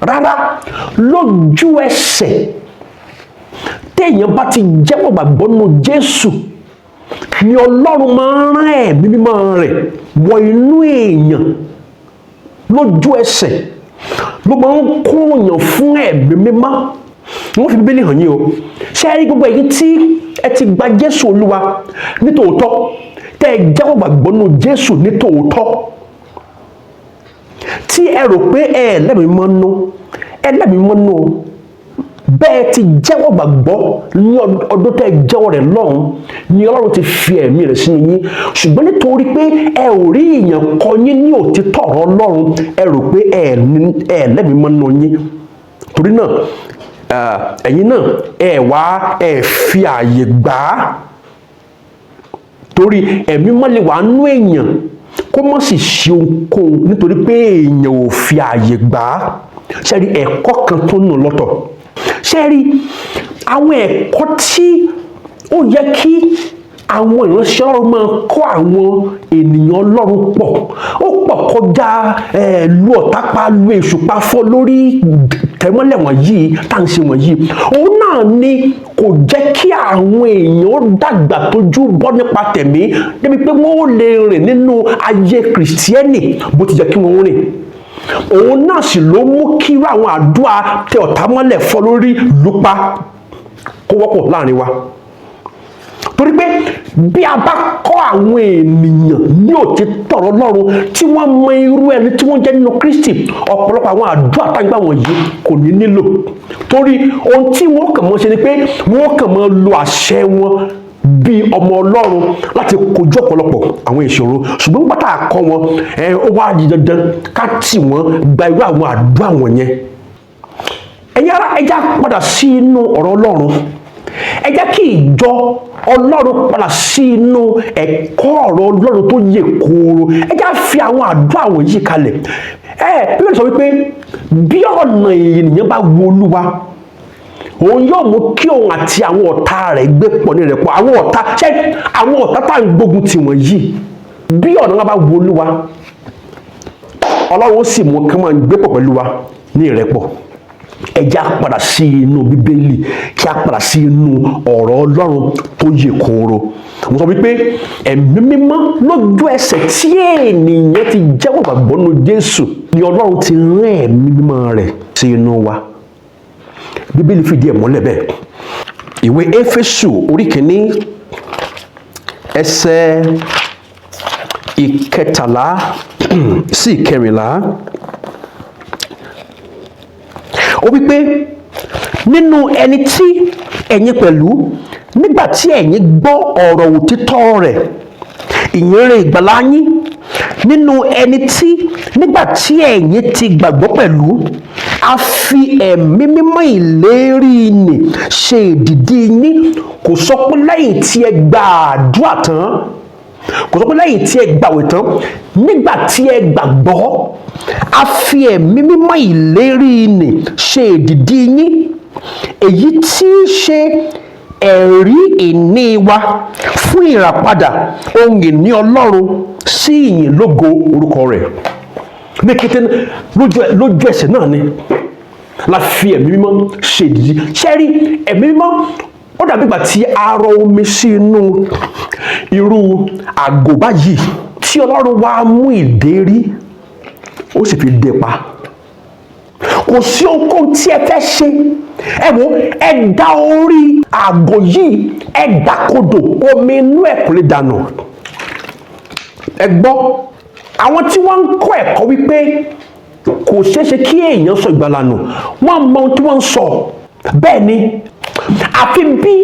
rárá. Lójú ẹsẹ̀ téèyàn bá ti jẹ́wọ́ gbàgbọ́ nínú Jésù ni Ọlọ́run máa ń rán ẹ̀mí mímọ́ rẹ̀ wọ inú èèyàn. Lójú ẹsẹ̀ ló máa ń kóyàn fún ẹ̀mí mímọ́. Wọ́n fi Bíbélì hàn yín o. Ṣé ẹ rí gbogbo èyí tí ẹ ti gba Jésù Olúwa nítòótọ́, tẹ́ ẹ jẹ́wọ́ gbàgbọ́ nínú Jésù nítòótọ́, tí ẹ rò pé ẹ lẹ́mìí mímọ́ nú? Ẹ lẹ́mìí mímọ́ nú o. Bẹ́ẹ̀ ti jẹ́wọ́ gbàgbọ́ ní ọdún tẹ́ ẹ jẹ́wọ́ rẹ̀ lọ́hùn ni Ọlọ́run ti fi ẹ̀mí rẹ̀ sínú yín. Ṣùgbọ́n nítorí pé ẹ ò rí èèyàn kọ́ yín ní òtítọ́ ọ̀rọ̀ Ọlọ́run, ẹ rò pé ẹ lẹ́mìí mímọ́ nú yín. Torí náà ẹ̀yin náà ẹ wá ẹ fi ààyè gbà á, torí ẹ̀mí mímọ́ lè wà nú èèyàn kó mọ̀ sì ṣe ohunkóhun nítorí pé èèyàn ò fi ààyè gbà á. Ṣé rí ẹ̀kọ́ kan tó nù lọ́tọ̀? Ṣé rí àwọn ẹ̀kọ́ tí ó yẹ kí àwọn ìránṣẹ́ Ọlọ́run máa kọ́ àwọn ènìyàn Ọlọ́run pọ̀, ó pọ̀ kọjá lu ọ̀tá pa, lu èṣù pa, fọ́ lórí, tẹ̀mọ́lẹ̀ wọ̀nyí tá à ń ṣe wọ̀nyí. Òun náà ni kò jẹ́ kí àwọn èèyàn dàgbà tójú bọ́ nípa tẹ̀mí débi pé wọ́n ó lè rìn nínú ayé Kìrìsìtẹ́nì bó ti jẹ́ kí wọ́n rìn. Òun náà sì ló mú kí irú àwọn àdúrà tẹ ọ̀tá mọ́lẹ̀, fọ́ lórí, lùpa kó wọ́pọ̀ láàrin wa, torí pé bí a bá kọ́ àwọn ènìyàn ní òtítọ́ ọ̀rọ̀ Ọlọ́run, tí wọ́n mọ irú ẹni tí wọ́n jẹ́ nínú Kristi, ọ̀pọ̀lọpọ̀ àwọn àdúrà tágbà wọ̀nyí kò ní nílò, torí ohun tí wọ́n kàn mọ́ ṣe ni pé wọ́n kàn mọ́ lo àṣẹ wọn bí ọmọ Ọlọ́run láti kojú ọ̀pọ̀lọpọ̀ àwọn ìṣòro. Ṣùgbọ́n nígbà tá a kọ́ wọn, ó wá di dandan ká tì wọ́n gba irú àwọn àdúrà wọ̀nyẹn. Ẹ̀yin ará, ẹ já padà sí inú ọ̀rọ̀ Ọlọ́run. Ẹ jẹ́ kí ìjọ Ọlọ́run padà sí inú ẹ̀kọ́ ọ̀rọ̀ Ọlọ́run tó yè kooro. Ẹ jẹ́ fi àwọn àdúrà wọ̀nyí kalẹ̀. Bíbélì sọ wípé bí ọ̀nà ènìyàn bá wu Olúwa, òun yóò mú kí òun àti àwọn ọ̀tá rẹ̀ gbé pọ̀ ní rẹ̀ pọ̀. Àwọn ọ̀tá, ṣé àwọn ọ̀tá tá à ń gbógun tì wọ́n yìí, bí ọ̀nà wọn bá wu Olúwa, Ọlọ́run ó sì mú kí wọ́n gbé pọ̀ pẹ̀lú wa ní ìrẹ́pọ̀. Ẹ jẹ́ á padà sí inú Bíbélì, kí a padà sí inú ọ̀rọ̀ Ọlọ́run tó yè kooro. Mo sọ wípé ẹ̀mí mímọ́, lójú ẹsẹ̀ tí ènìyàn ti jẹ́wọ́ gbàgbọ́ nínú Jésù ni Ọlọ́run ti rán ẹ̀mí mímọ́ rẹ̀ sí inú wa. Bíbélì fìdí ẹ̀ mọ́lẹ̀ bẹ́ẹ̀. Ìwé Éfésù orí 1, ẹsẹ̀ 13 sí 14, ó wípé, "Nínú ẹni tí ẹ̀yin pẹ̀lú, nígbà tí ẹ̀yin gbọ́ ọ̀rọ̀ òtítọ́ rẹ̀, ìyìnrere ìgbàlà yín, nínú ẹni tí nígbà tí ẹ̀yin ti gbàgbọ́ pẹ̀lú, a fi ẹ̀mí mímọ́ ìlérí nì ṣe èdìdí yín." Kò sọ pé lẹ́yìn tí ẹ gba àdúrà tán, kò sọ pé lẹ́yìn tí ẹ gbàwẹ̀ tán. Nígbà tí ẹ gbàgbọ́, a fi ẹ̀mí mímọ́ ìlérí nì ṣe èdìdí yín, èyí tí í ṣe ẹ̀rí ìní wa fún ìràpadà ohun ìní Ọlọ́run, sí ìyìn lógo orúkọ rẹ̀. Ní kété lójú ẹsẹ̀ náà ni la fi ẹ̀mí mímọ́ ṣe èdìdí. Ṣé rí ẹ̀mí mímọ́, ó dàbí ìgbà tí a rọ omi sí inú irú àgò báyìí, tí Ọlọ́run wá mú ìdérí, ó sì fi dé pa. Kò sí ohunkóhun tí ẹ fẹ́ ṣe. Ẹ wo, ẹ dá orí àgò yìí, ẹ dàkodò, omi inú ẹ̀ kò lè dànù. Ẹ gbọ́, àwọn tí wọ́n ń kọ́ ẹ̀kọ́ wípé kò ṣeé ṣe kí èèyàn sọ ìgbàlà nù, wọ́n mọ ohun tí wọ́n ń sọ. Bẹ́ẹ̀ ni, àfi bí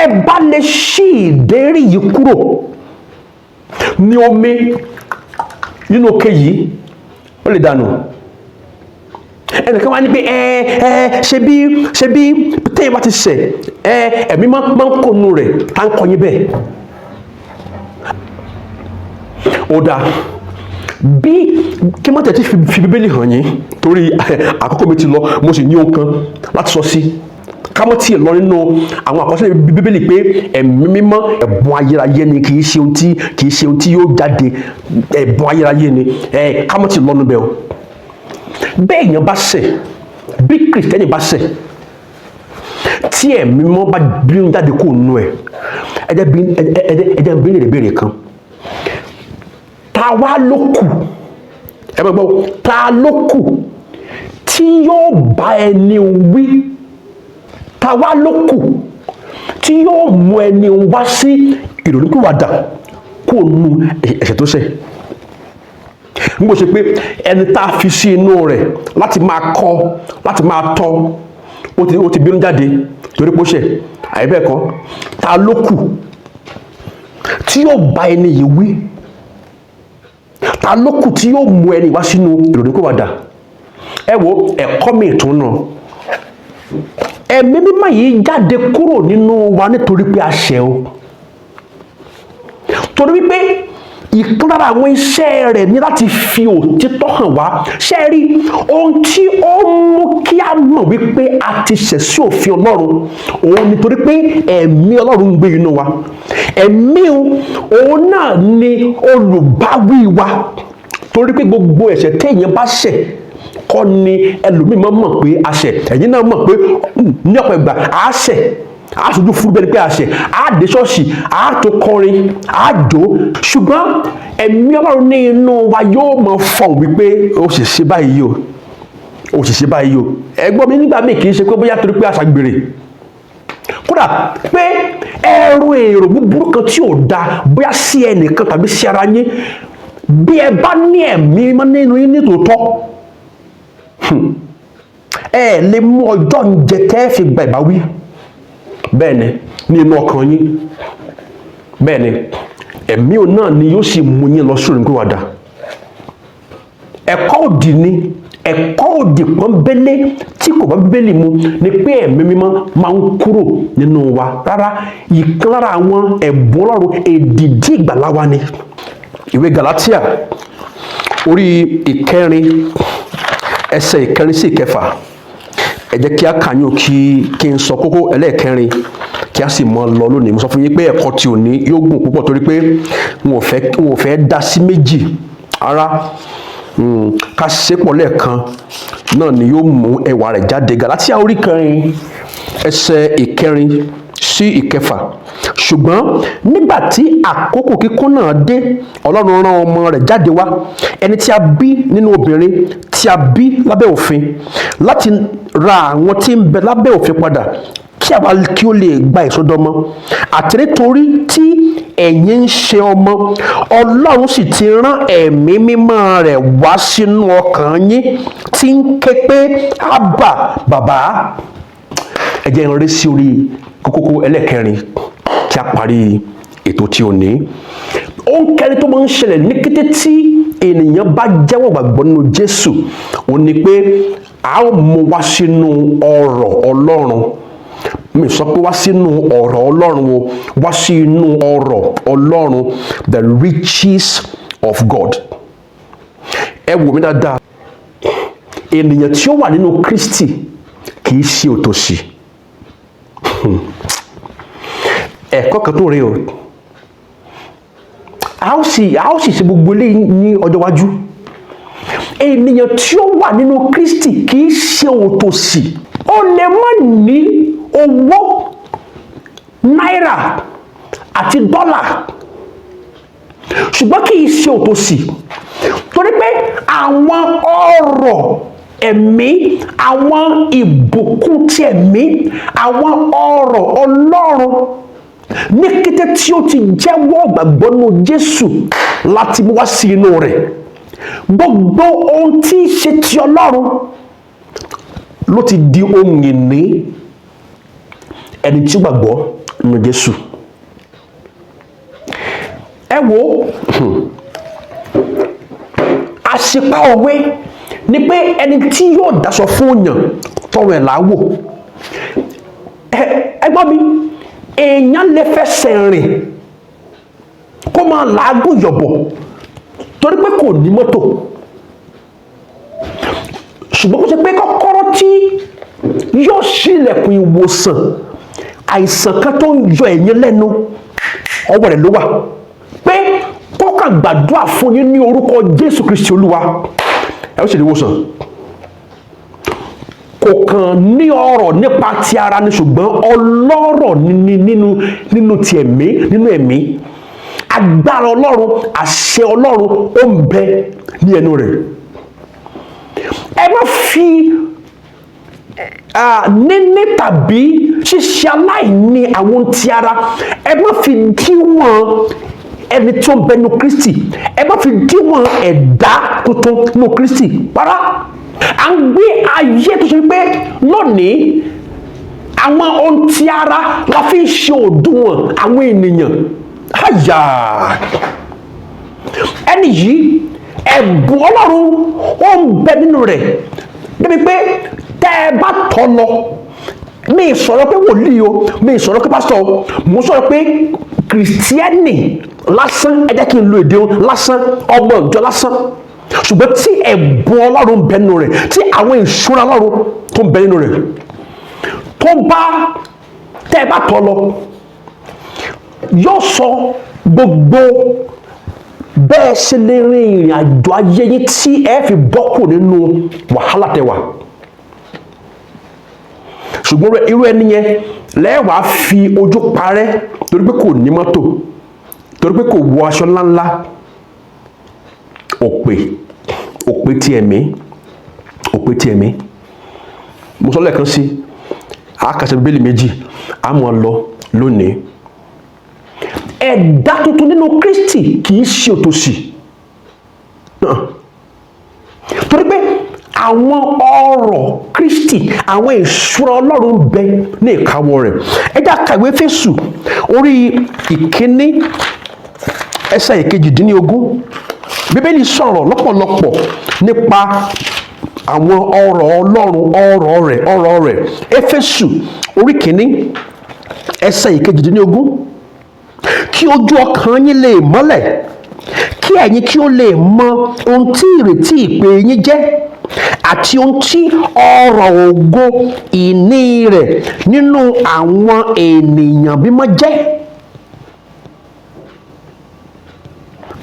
ẹ bá lè ṣí ìdérí yìí kúrò ní omi nínú òkè yìí. Ó lè dànù. Ẹnìkan wá ní pé ẹ ẹ ṣe bí téèyàn bá ti ṣẹ̀, ẹ̀mí máa ń kónú rẹ̀. Tá ń kọ́ yín bẹ́ẹ̀? Ó dáa, bí kí n má tẹ̀tí fi Bíbélì hàn yín, torí àkókò mi ti lọ, mo sì ní ohun kan láti sọ sí. Ká mọ́ tiẹ̀ lọ nínú àwọn àkọsílẹ̀ Bíbélì pé Ẹ̀mí Mímọ́, ẹ̀bùn ayérayé ni, kì í ṣe ohun tí yóò jáde, ẹ̀bùn ayérayé ni. Ká mọ́ tiẹ̀ lọ́nu bẹ́ẹ̀ o. Bẹ́ẹ̀ èèyàn bá ṣẹ̀, bí Kìrìsìtẹ́nì bá ṣẹ̀, tí Ẹ̀mí Mímọ́ bá bínú jáde kó nù ẹ̀, ẹ jẹ́ bí lè béèrè kan: ta wá ló kù? Ẹ bá gbọ́, ta ló kù tí yóò bá ẹni wí? Ta wá ló kù tí yóò mú ẹni wá sí ìrònúpìwàdà kó nu ẹ̀ṣẹ̀ tó ṣẹ̀? N kò ṣe pé ẹni tá a fi sí inú rẹ̀ láti máa kọ́, láti máa tọ́, ó ti bínú jáde torí pé ó ṣẹ̀, àyè kan. Ta ló kù tí yóò bá ẹni yìí wí? Ta ló kù tí yóò mú ẹni wá sínú ìrònúpìwàdà? Ẹ wo ẹ̀kọ́ mi ìtún náà. Ẹ̀mí Mímọ́ yìí jáde kúrò nínú wa nítorí pé a ṣẹ̀ o, torí wípé ìkan lára àwọn iṣẹ́ rẹ̀ ní láti fi òtítọ́ hàn wá. Ṣe rí ohun tí ó mú kí a mọ̀ wípé a ti ṣẹ̀ sí òfin Ọlọ́run, òun nítorí pé Ẹ̀mí Ọlọ́run ń gbé inú wa. Ẹ̀mí òun náà ni olùbáwí wa, torí pé gbogbo ẹ̀ṣẹ̀ téèyàn bá ṣẹ̀ kọ́ ni ẹlòmíì máa mọ̀ pé a ṣẹ̀. Ẹ̀yin náà mọ̀ pé ní ọ̀pọ̀ ìgbà a ṣẹ̀, a sojú fúru bẹ́ẹ̀ ni pé a ṣẹ̀, a dé ṣọ́ọ̀ṣì, a tó kọrin, a jó, ṣùgbọ́n Ẹ̀mí Ọlọ́run ní inú wa yóò mọ̀ fọ̀n wípé ó sì ṣe báyìí o, ó sì ṣe báyìí o. Ẹ̀gbọ́n mi, nígbà míì, kì í ṣe pé bóyá torí pé a ṣàgbèrè, kódà pé ẹrù èrò búburú kan tí ò da, bóyá sí ẹnìkan tàbí sí ara yín, bí ẹ bá ní Ẹ̀mí Mímọ́ nínú yín nítòótọ́, ẹ lè mú ọjọ́ ń jẹ tẹ́ fi gba ìbáwí. Bẹ́ẹ̀ ni, ní inú ọkàn yín, bẹ́ẹ̀ ni ẹ̀mí ò náà ni yóò sì mú yín lọ sórí ìpínwàdà. Ẹ̀kọ́ òdì ni, ẹ̀kọ́ òdì pọ́nbélé tí kò bá Bíbélì mu ni pé Ẹ̀mí Mímọ́ máa ń kúrò nínú wa. Rárá, ìkan lára àwọn ẹ̀bùn Ọlọ́run, èdìdí ìgbàlá wa ni. Ìwé Galatia, orí 4, ẹsẹ̀ 4 sí 6, ẹ jẹ́ kí a kà yín kí n sọ kókó ẹlẹ́ẹ̀kẹrin, kí a sì mọ lọ lónìí. Mo sọ fún yín pé ẹ̀kọ́ tí ò ní yóò gùn púpọ̀, torí pé n ò fẹ́ dá sí méjì ara, ká ṣépọ̀ lẹ́ẹ̀kan náà ni yóò mú ẹwà rẹ̀ jáde. Galatia orí 4, ẹsẹ̀ 4 sí 6: Ṣùgbọ́n nígbà tí àkókò kíkún náà dé, Ọlọ́run rán ọmọ rẹ̀ jáde wá, ẹni tí a bí nínú obìnrin, tí a bí lábẹ́ òfin, láti ra àwọn tí ń bẹ lábẹ́ òfin padà, kí àwa kí ó lè gba ìsọdọmọ. Àti nítorí tí ẹ̀yin ń ṣe ọmọ, Ọlọ́run sì ti rán Ẹ̀mí Mímọ́ rẹ̀ wá sínú ọkàn yín, tí ń ké pé, "Ábà, Bàbá." Ẹ jẹ́ n rí sí orí kókó ẹlẹ́kẹrin kí a parí ètò tí ò ní. Ohun kẹrin tó máa ń ṣẹlẹ̀ ní kété tí ènìyàn bá jẹ́wọ́ gbàgbọ́ nínú Jésù, òun ni pé a ó mú wá sínú ọrọ̀ Ọlọ́run. Mi sọ pé wá sínú ọ̀rọ̀ Ọlọ́run o, wá sí inú ọrọ̀ Ọlọ́run, the riches of God. Ẹ wò mí dáadáa, ènìyàn tí ó wà nínú Kristi kì í ṣe òtòṣì. Ẹ̀kọ́ kan tó rí o, a ó sì ṣe gbogbo eléyìí ní ọjọ́ iwájú. Ènìyàn tí ó wà nínú Kristi kì í ṣe òtòṣì. Ó lè má ní owó náírà àti dọ́là, ṣùgbọ́n kì í ṣe òtòṣì, torí pé àwọn ọrọ̀ ẹ̀mí, àwọn ìbùkún ti ẹ̀mí, àwọn ọrọ̀ Ọlọ́run, ní kété tí ó ti jẹ́wọ́ gbàgbọ́ nínú Jésù láti mú wá sí inú rẹ̀. Gbogbo ohun tí í ṣe ti Ọlọ́run ló ti di ohun ìní ẹni tí ó gbàgbọ́ nínú Jésù. Ẹ wo, a Àṣìpa òwe ni pé ẹni tí yóò dáṣọ fún yàn, tọrọ ẹ̀ láwò. Ẹ gbọ́ mi, èèyàn lè fẹsẹ̀ rìn kó máa làágùn yọ̀bọ̀ torí pé kò ní mọ́tò, ṣùgbọ́n kó ṣe pé kọ́kọ́rọ́ tí yóò ṣílẹ̀kùn ìwòsàn àìsàn kan tó ń yọ ẹ̀yin lẹ́nu, ọwọ́ rẹ̀ ló wà, pé kó kàn gbàdúrà fún yín ní orúkọ Jésù Kristi Olúwa, ẹ ó sì rí ìwòsàn. Kò kàn ní ọrọ̀ nípa ti ara ni, ṣùgbọ́n ọlọ́rọ̀ ní nínú ti ẹ̀mí, nínú ẹ̀mí. Agbára Ọlọ́run, àṣẹ Ọlọ́run, ó ń bẹ ní ẹnu rẹ̀. Ẹ má fi níní tàbí ṣíṣe aláìní àwọn ti ara, ẹ má fi díwọ̀n ẹni tó ń bẹ nínú Kristi. Ẹ má fi díwọ̀n ẹ̀dá tuntun nínú Kristi rárá. À ń gbé ayé tó ṣe pé lónìí, àwọn ohun ti ara la fi ń ṣe òdiwọ̀n àwọn ènìyàn. Àyà ẹni yìí, ẹ̀bùn Ọlọ́run ó ń bẹ nínú rẹ̀ débi pé tẹ́ ẹ bá tọ́ lọ. Mi sọ̀rọ̀ pé wòlíì o, mi sọ̀rọ̀ pé pásítọ̀ o, mo sọ̀rọ̀ pé kìrìsìtẹ́nì lásán. Ẹ jẹ́ kí n lo èdè o, lásán, ọmọ ìjọ lásán, ṣùgbọ́n tí ẹ̀bùn Ọlọ́run ń bẹ nínú rẹ̀, tí àwọn ìṣúra Ọlọ́run tó ń bẹ nínú rẹ̀, tó bá tẹ́ ẹ bá tọ́ lọ, yóò sọ gbogbo bẹ́ẹ̀ ṣe lè rin ìrìn àjò ayé yín tí ẹ fi bọ́ kù nínú wàhálà tẹwà. Ṣùgbọ́n irú ẹni yẹn lẹ́wàá fi ojú parẹ́ torí pé kò ní mọ́tò, torí pé kò wọ aṣọ ńláńlá. Òpè, òpè tí ẹ̀mí, òpè tí ẹ̀mí. Mo sọ lẹ́ẹ̀kan sí, àákàṣe Bíbélì méjì, a máa lọ lónìí. Ẹ̀dá tuntun nínú Kristi kì í ṣe òtòṣì, torí pé àwọn ọrọ̀ Kristi, àwọn ìṣúra Ọlọ́run ń bẹ ní ìkáwọ́ rẹ̀. Ẹ jẹ́ ká kàwé Éfésù orí 1, ẹsẹ̀ 18. Bíbélì sọ̀rọ̀ lọ́pọ̀lọpọ̀ nípa àwọn ọrọ̀ Ọlọ́run, ọrọ̀ rẹ̀, ọrọ̀ rẹ̀. Éfésù orí 1, ẹsẹ̀ 18: "Kí ojú ọkàn yín lè mọ́lẹ̀, kí ẹ̀yin kí ó lè mọ ohun tí ìrètí ìpè yín jẹ́, àti ohun tí ọrọ̀ ògo ìní rẹ̀ nínú àwọn ènìyàn mímọ́ jẹ́."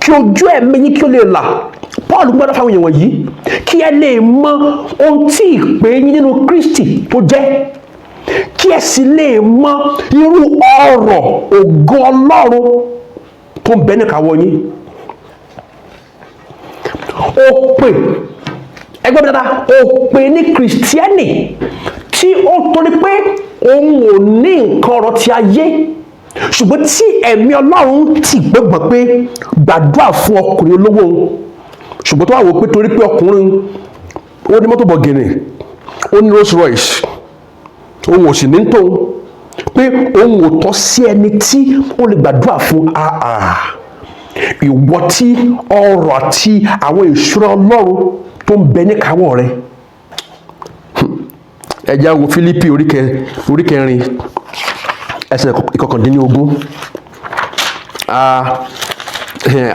Kí ojú ẹ̀mí yín kí ó lè là. Paul gbọ́dọ̀ fáwọn èèyàn wọ̀nyí, kí ẹ lè mọ ohun tí ìpè yín nínú Kristi tó jẹ́, kí ẹ sì lè mọ irú ọrọ̀ ògo Ọlọ́run tó ń bẹ níkàáwọ́ yín. Òpè, ẹgbẹ́ mi dáadáa, òpè ní kìrìsìtẹ́nì tí ó torí pé òun ò ní nǹkan ọrọ̀ ti ayé, ṣùgbọ́n tí ẹ̀mí Ọlọ́run ti gbẹ́gbọ́n pé gbàdúrà fún ọkùnrin olówó òun, ṣùgbọ́n tó wà wò pé torí pé ọkùnrin ó ní mọ́tò bọ̀gìnì, ó ní Rolls Royce, òun ò sì ní tóun, pé òun ò tọ́ sí ẹni tí ó lè gbàdúrà fún. Àà, ìwọ tí ọrọ̀ àti àwọn ìṣúra Ọlọ́run tó ń bẹ níkàáwọ́ rẹ. Ẹ já wo Fílípì orí 4, ẹsẹ̀ 19.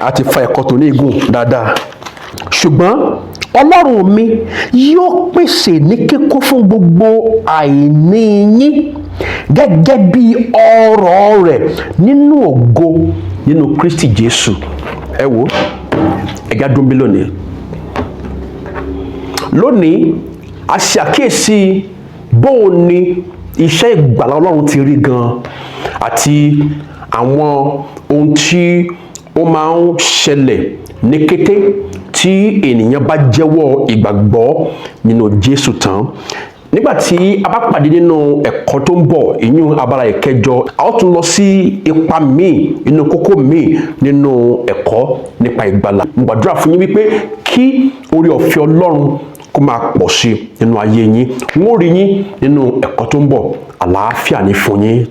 A ti fa ẹ̀kọ́ tó ní igun dáadáa. "Ṣùgbọ́n Ọlọ́run mi yóò pèsè ní kíkún fún gbogbo àìní yín gẹ́gẹ́ bí ọrọ̀ rẹ̀ nínú ògo nínú Kristi Jésù." Ẹ wo, ẹ̀gá dúnbí lónìí. Lónìí, a ṣe àkíyèsí bóun ni iṣẹ́ ìgbàlà Ọlọ́run ti rí gan, àti àwọn ohun tí ó máa ń ṣẹlẹ̀ ní kété tí ènìyàn bá jẹ́wọ́ ìgbàgbọ́ nínú Jésù tán. Nígbà tí a bá pàdé nínú ẹ̀kọ́ tó ń bọ̀, ìyún abala 8, a ó tún lọ sí ipa míì nínú kókó míì nínú ẹ̀kọ́ nípa ìgbàlà. Mo gbàdúrà fún yín wípé kí oore ọ̀fẹ́ Ọlọ́run kó máa pọ̀ sí nínú ayé yín. N ó rí yín nínú ẹ̀kọ́ tó ń bọ̀. Àlàáfíà ní fún yín.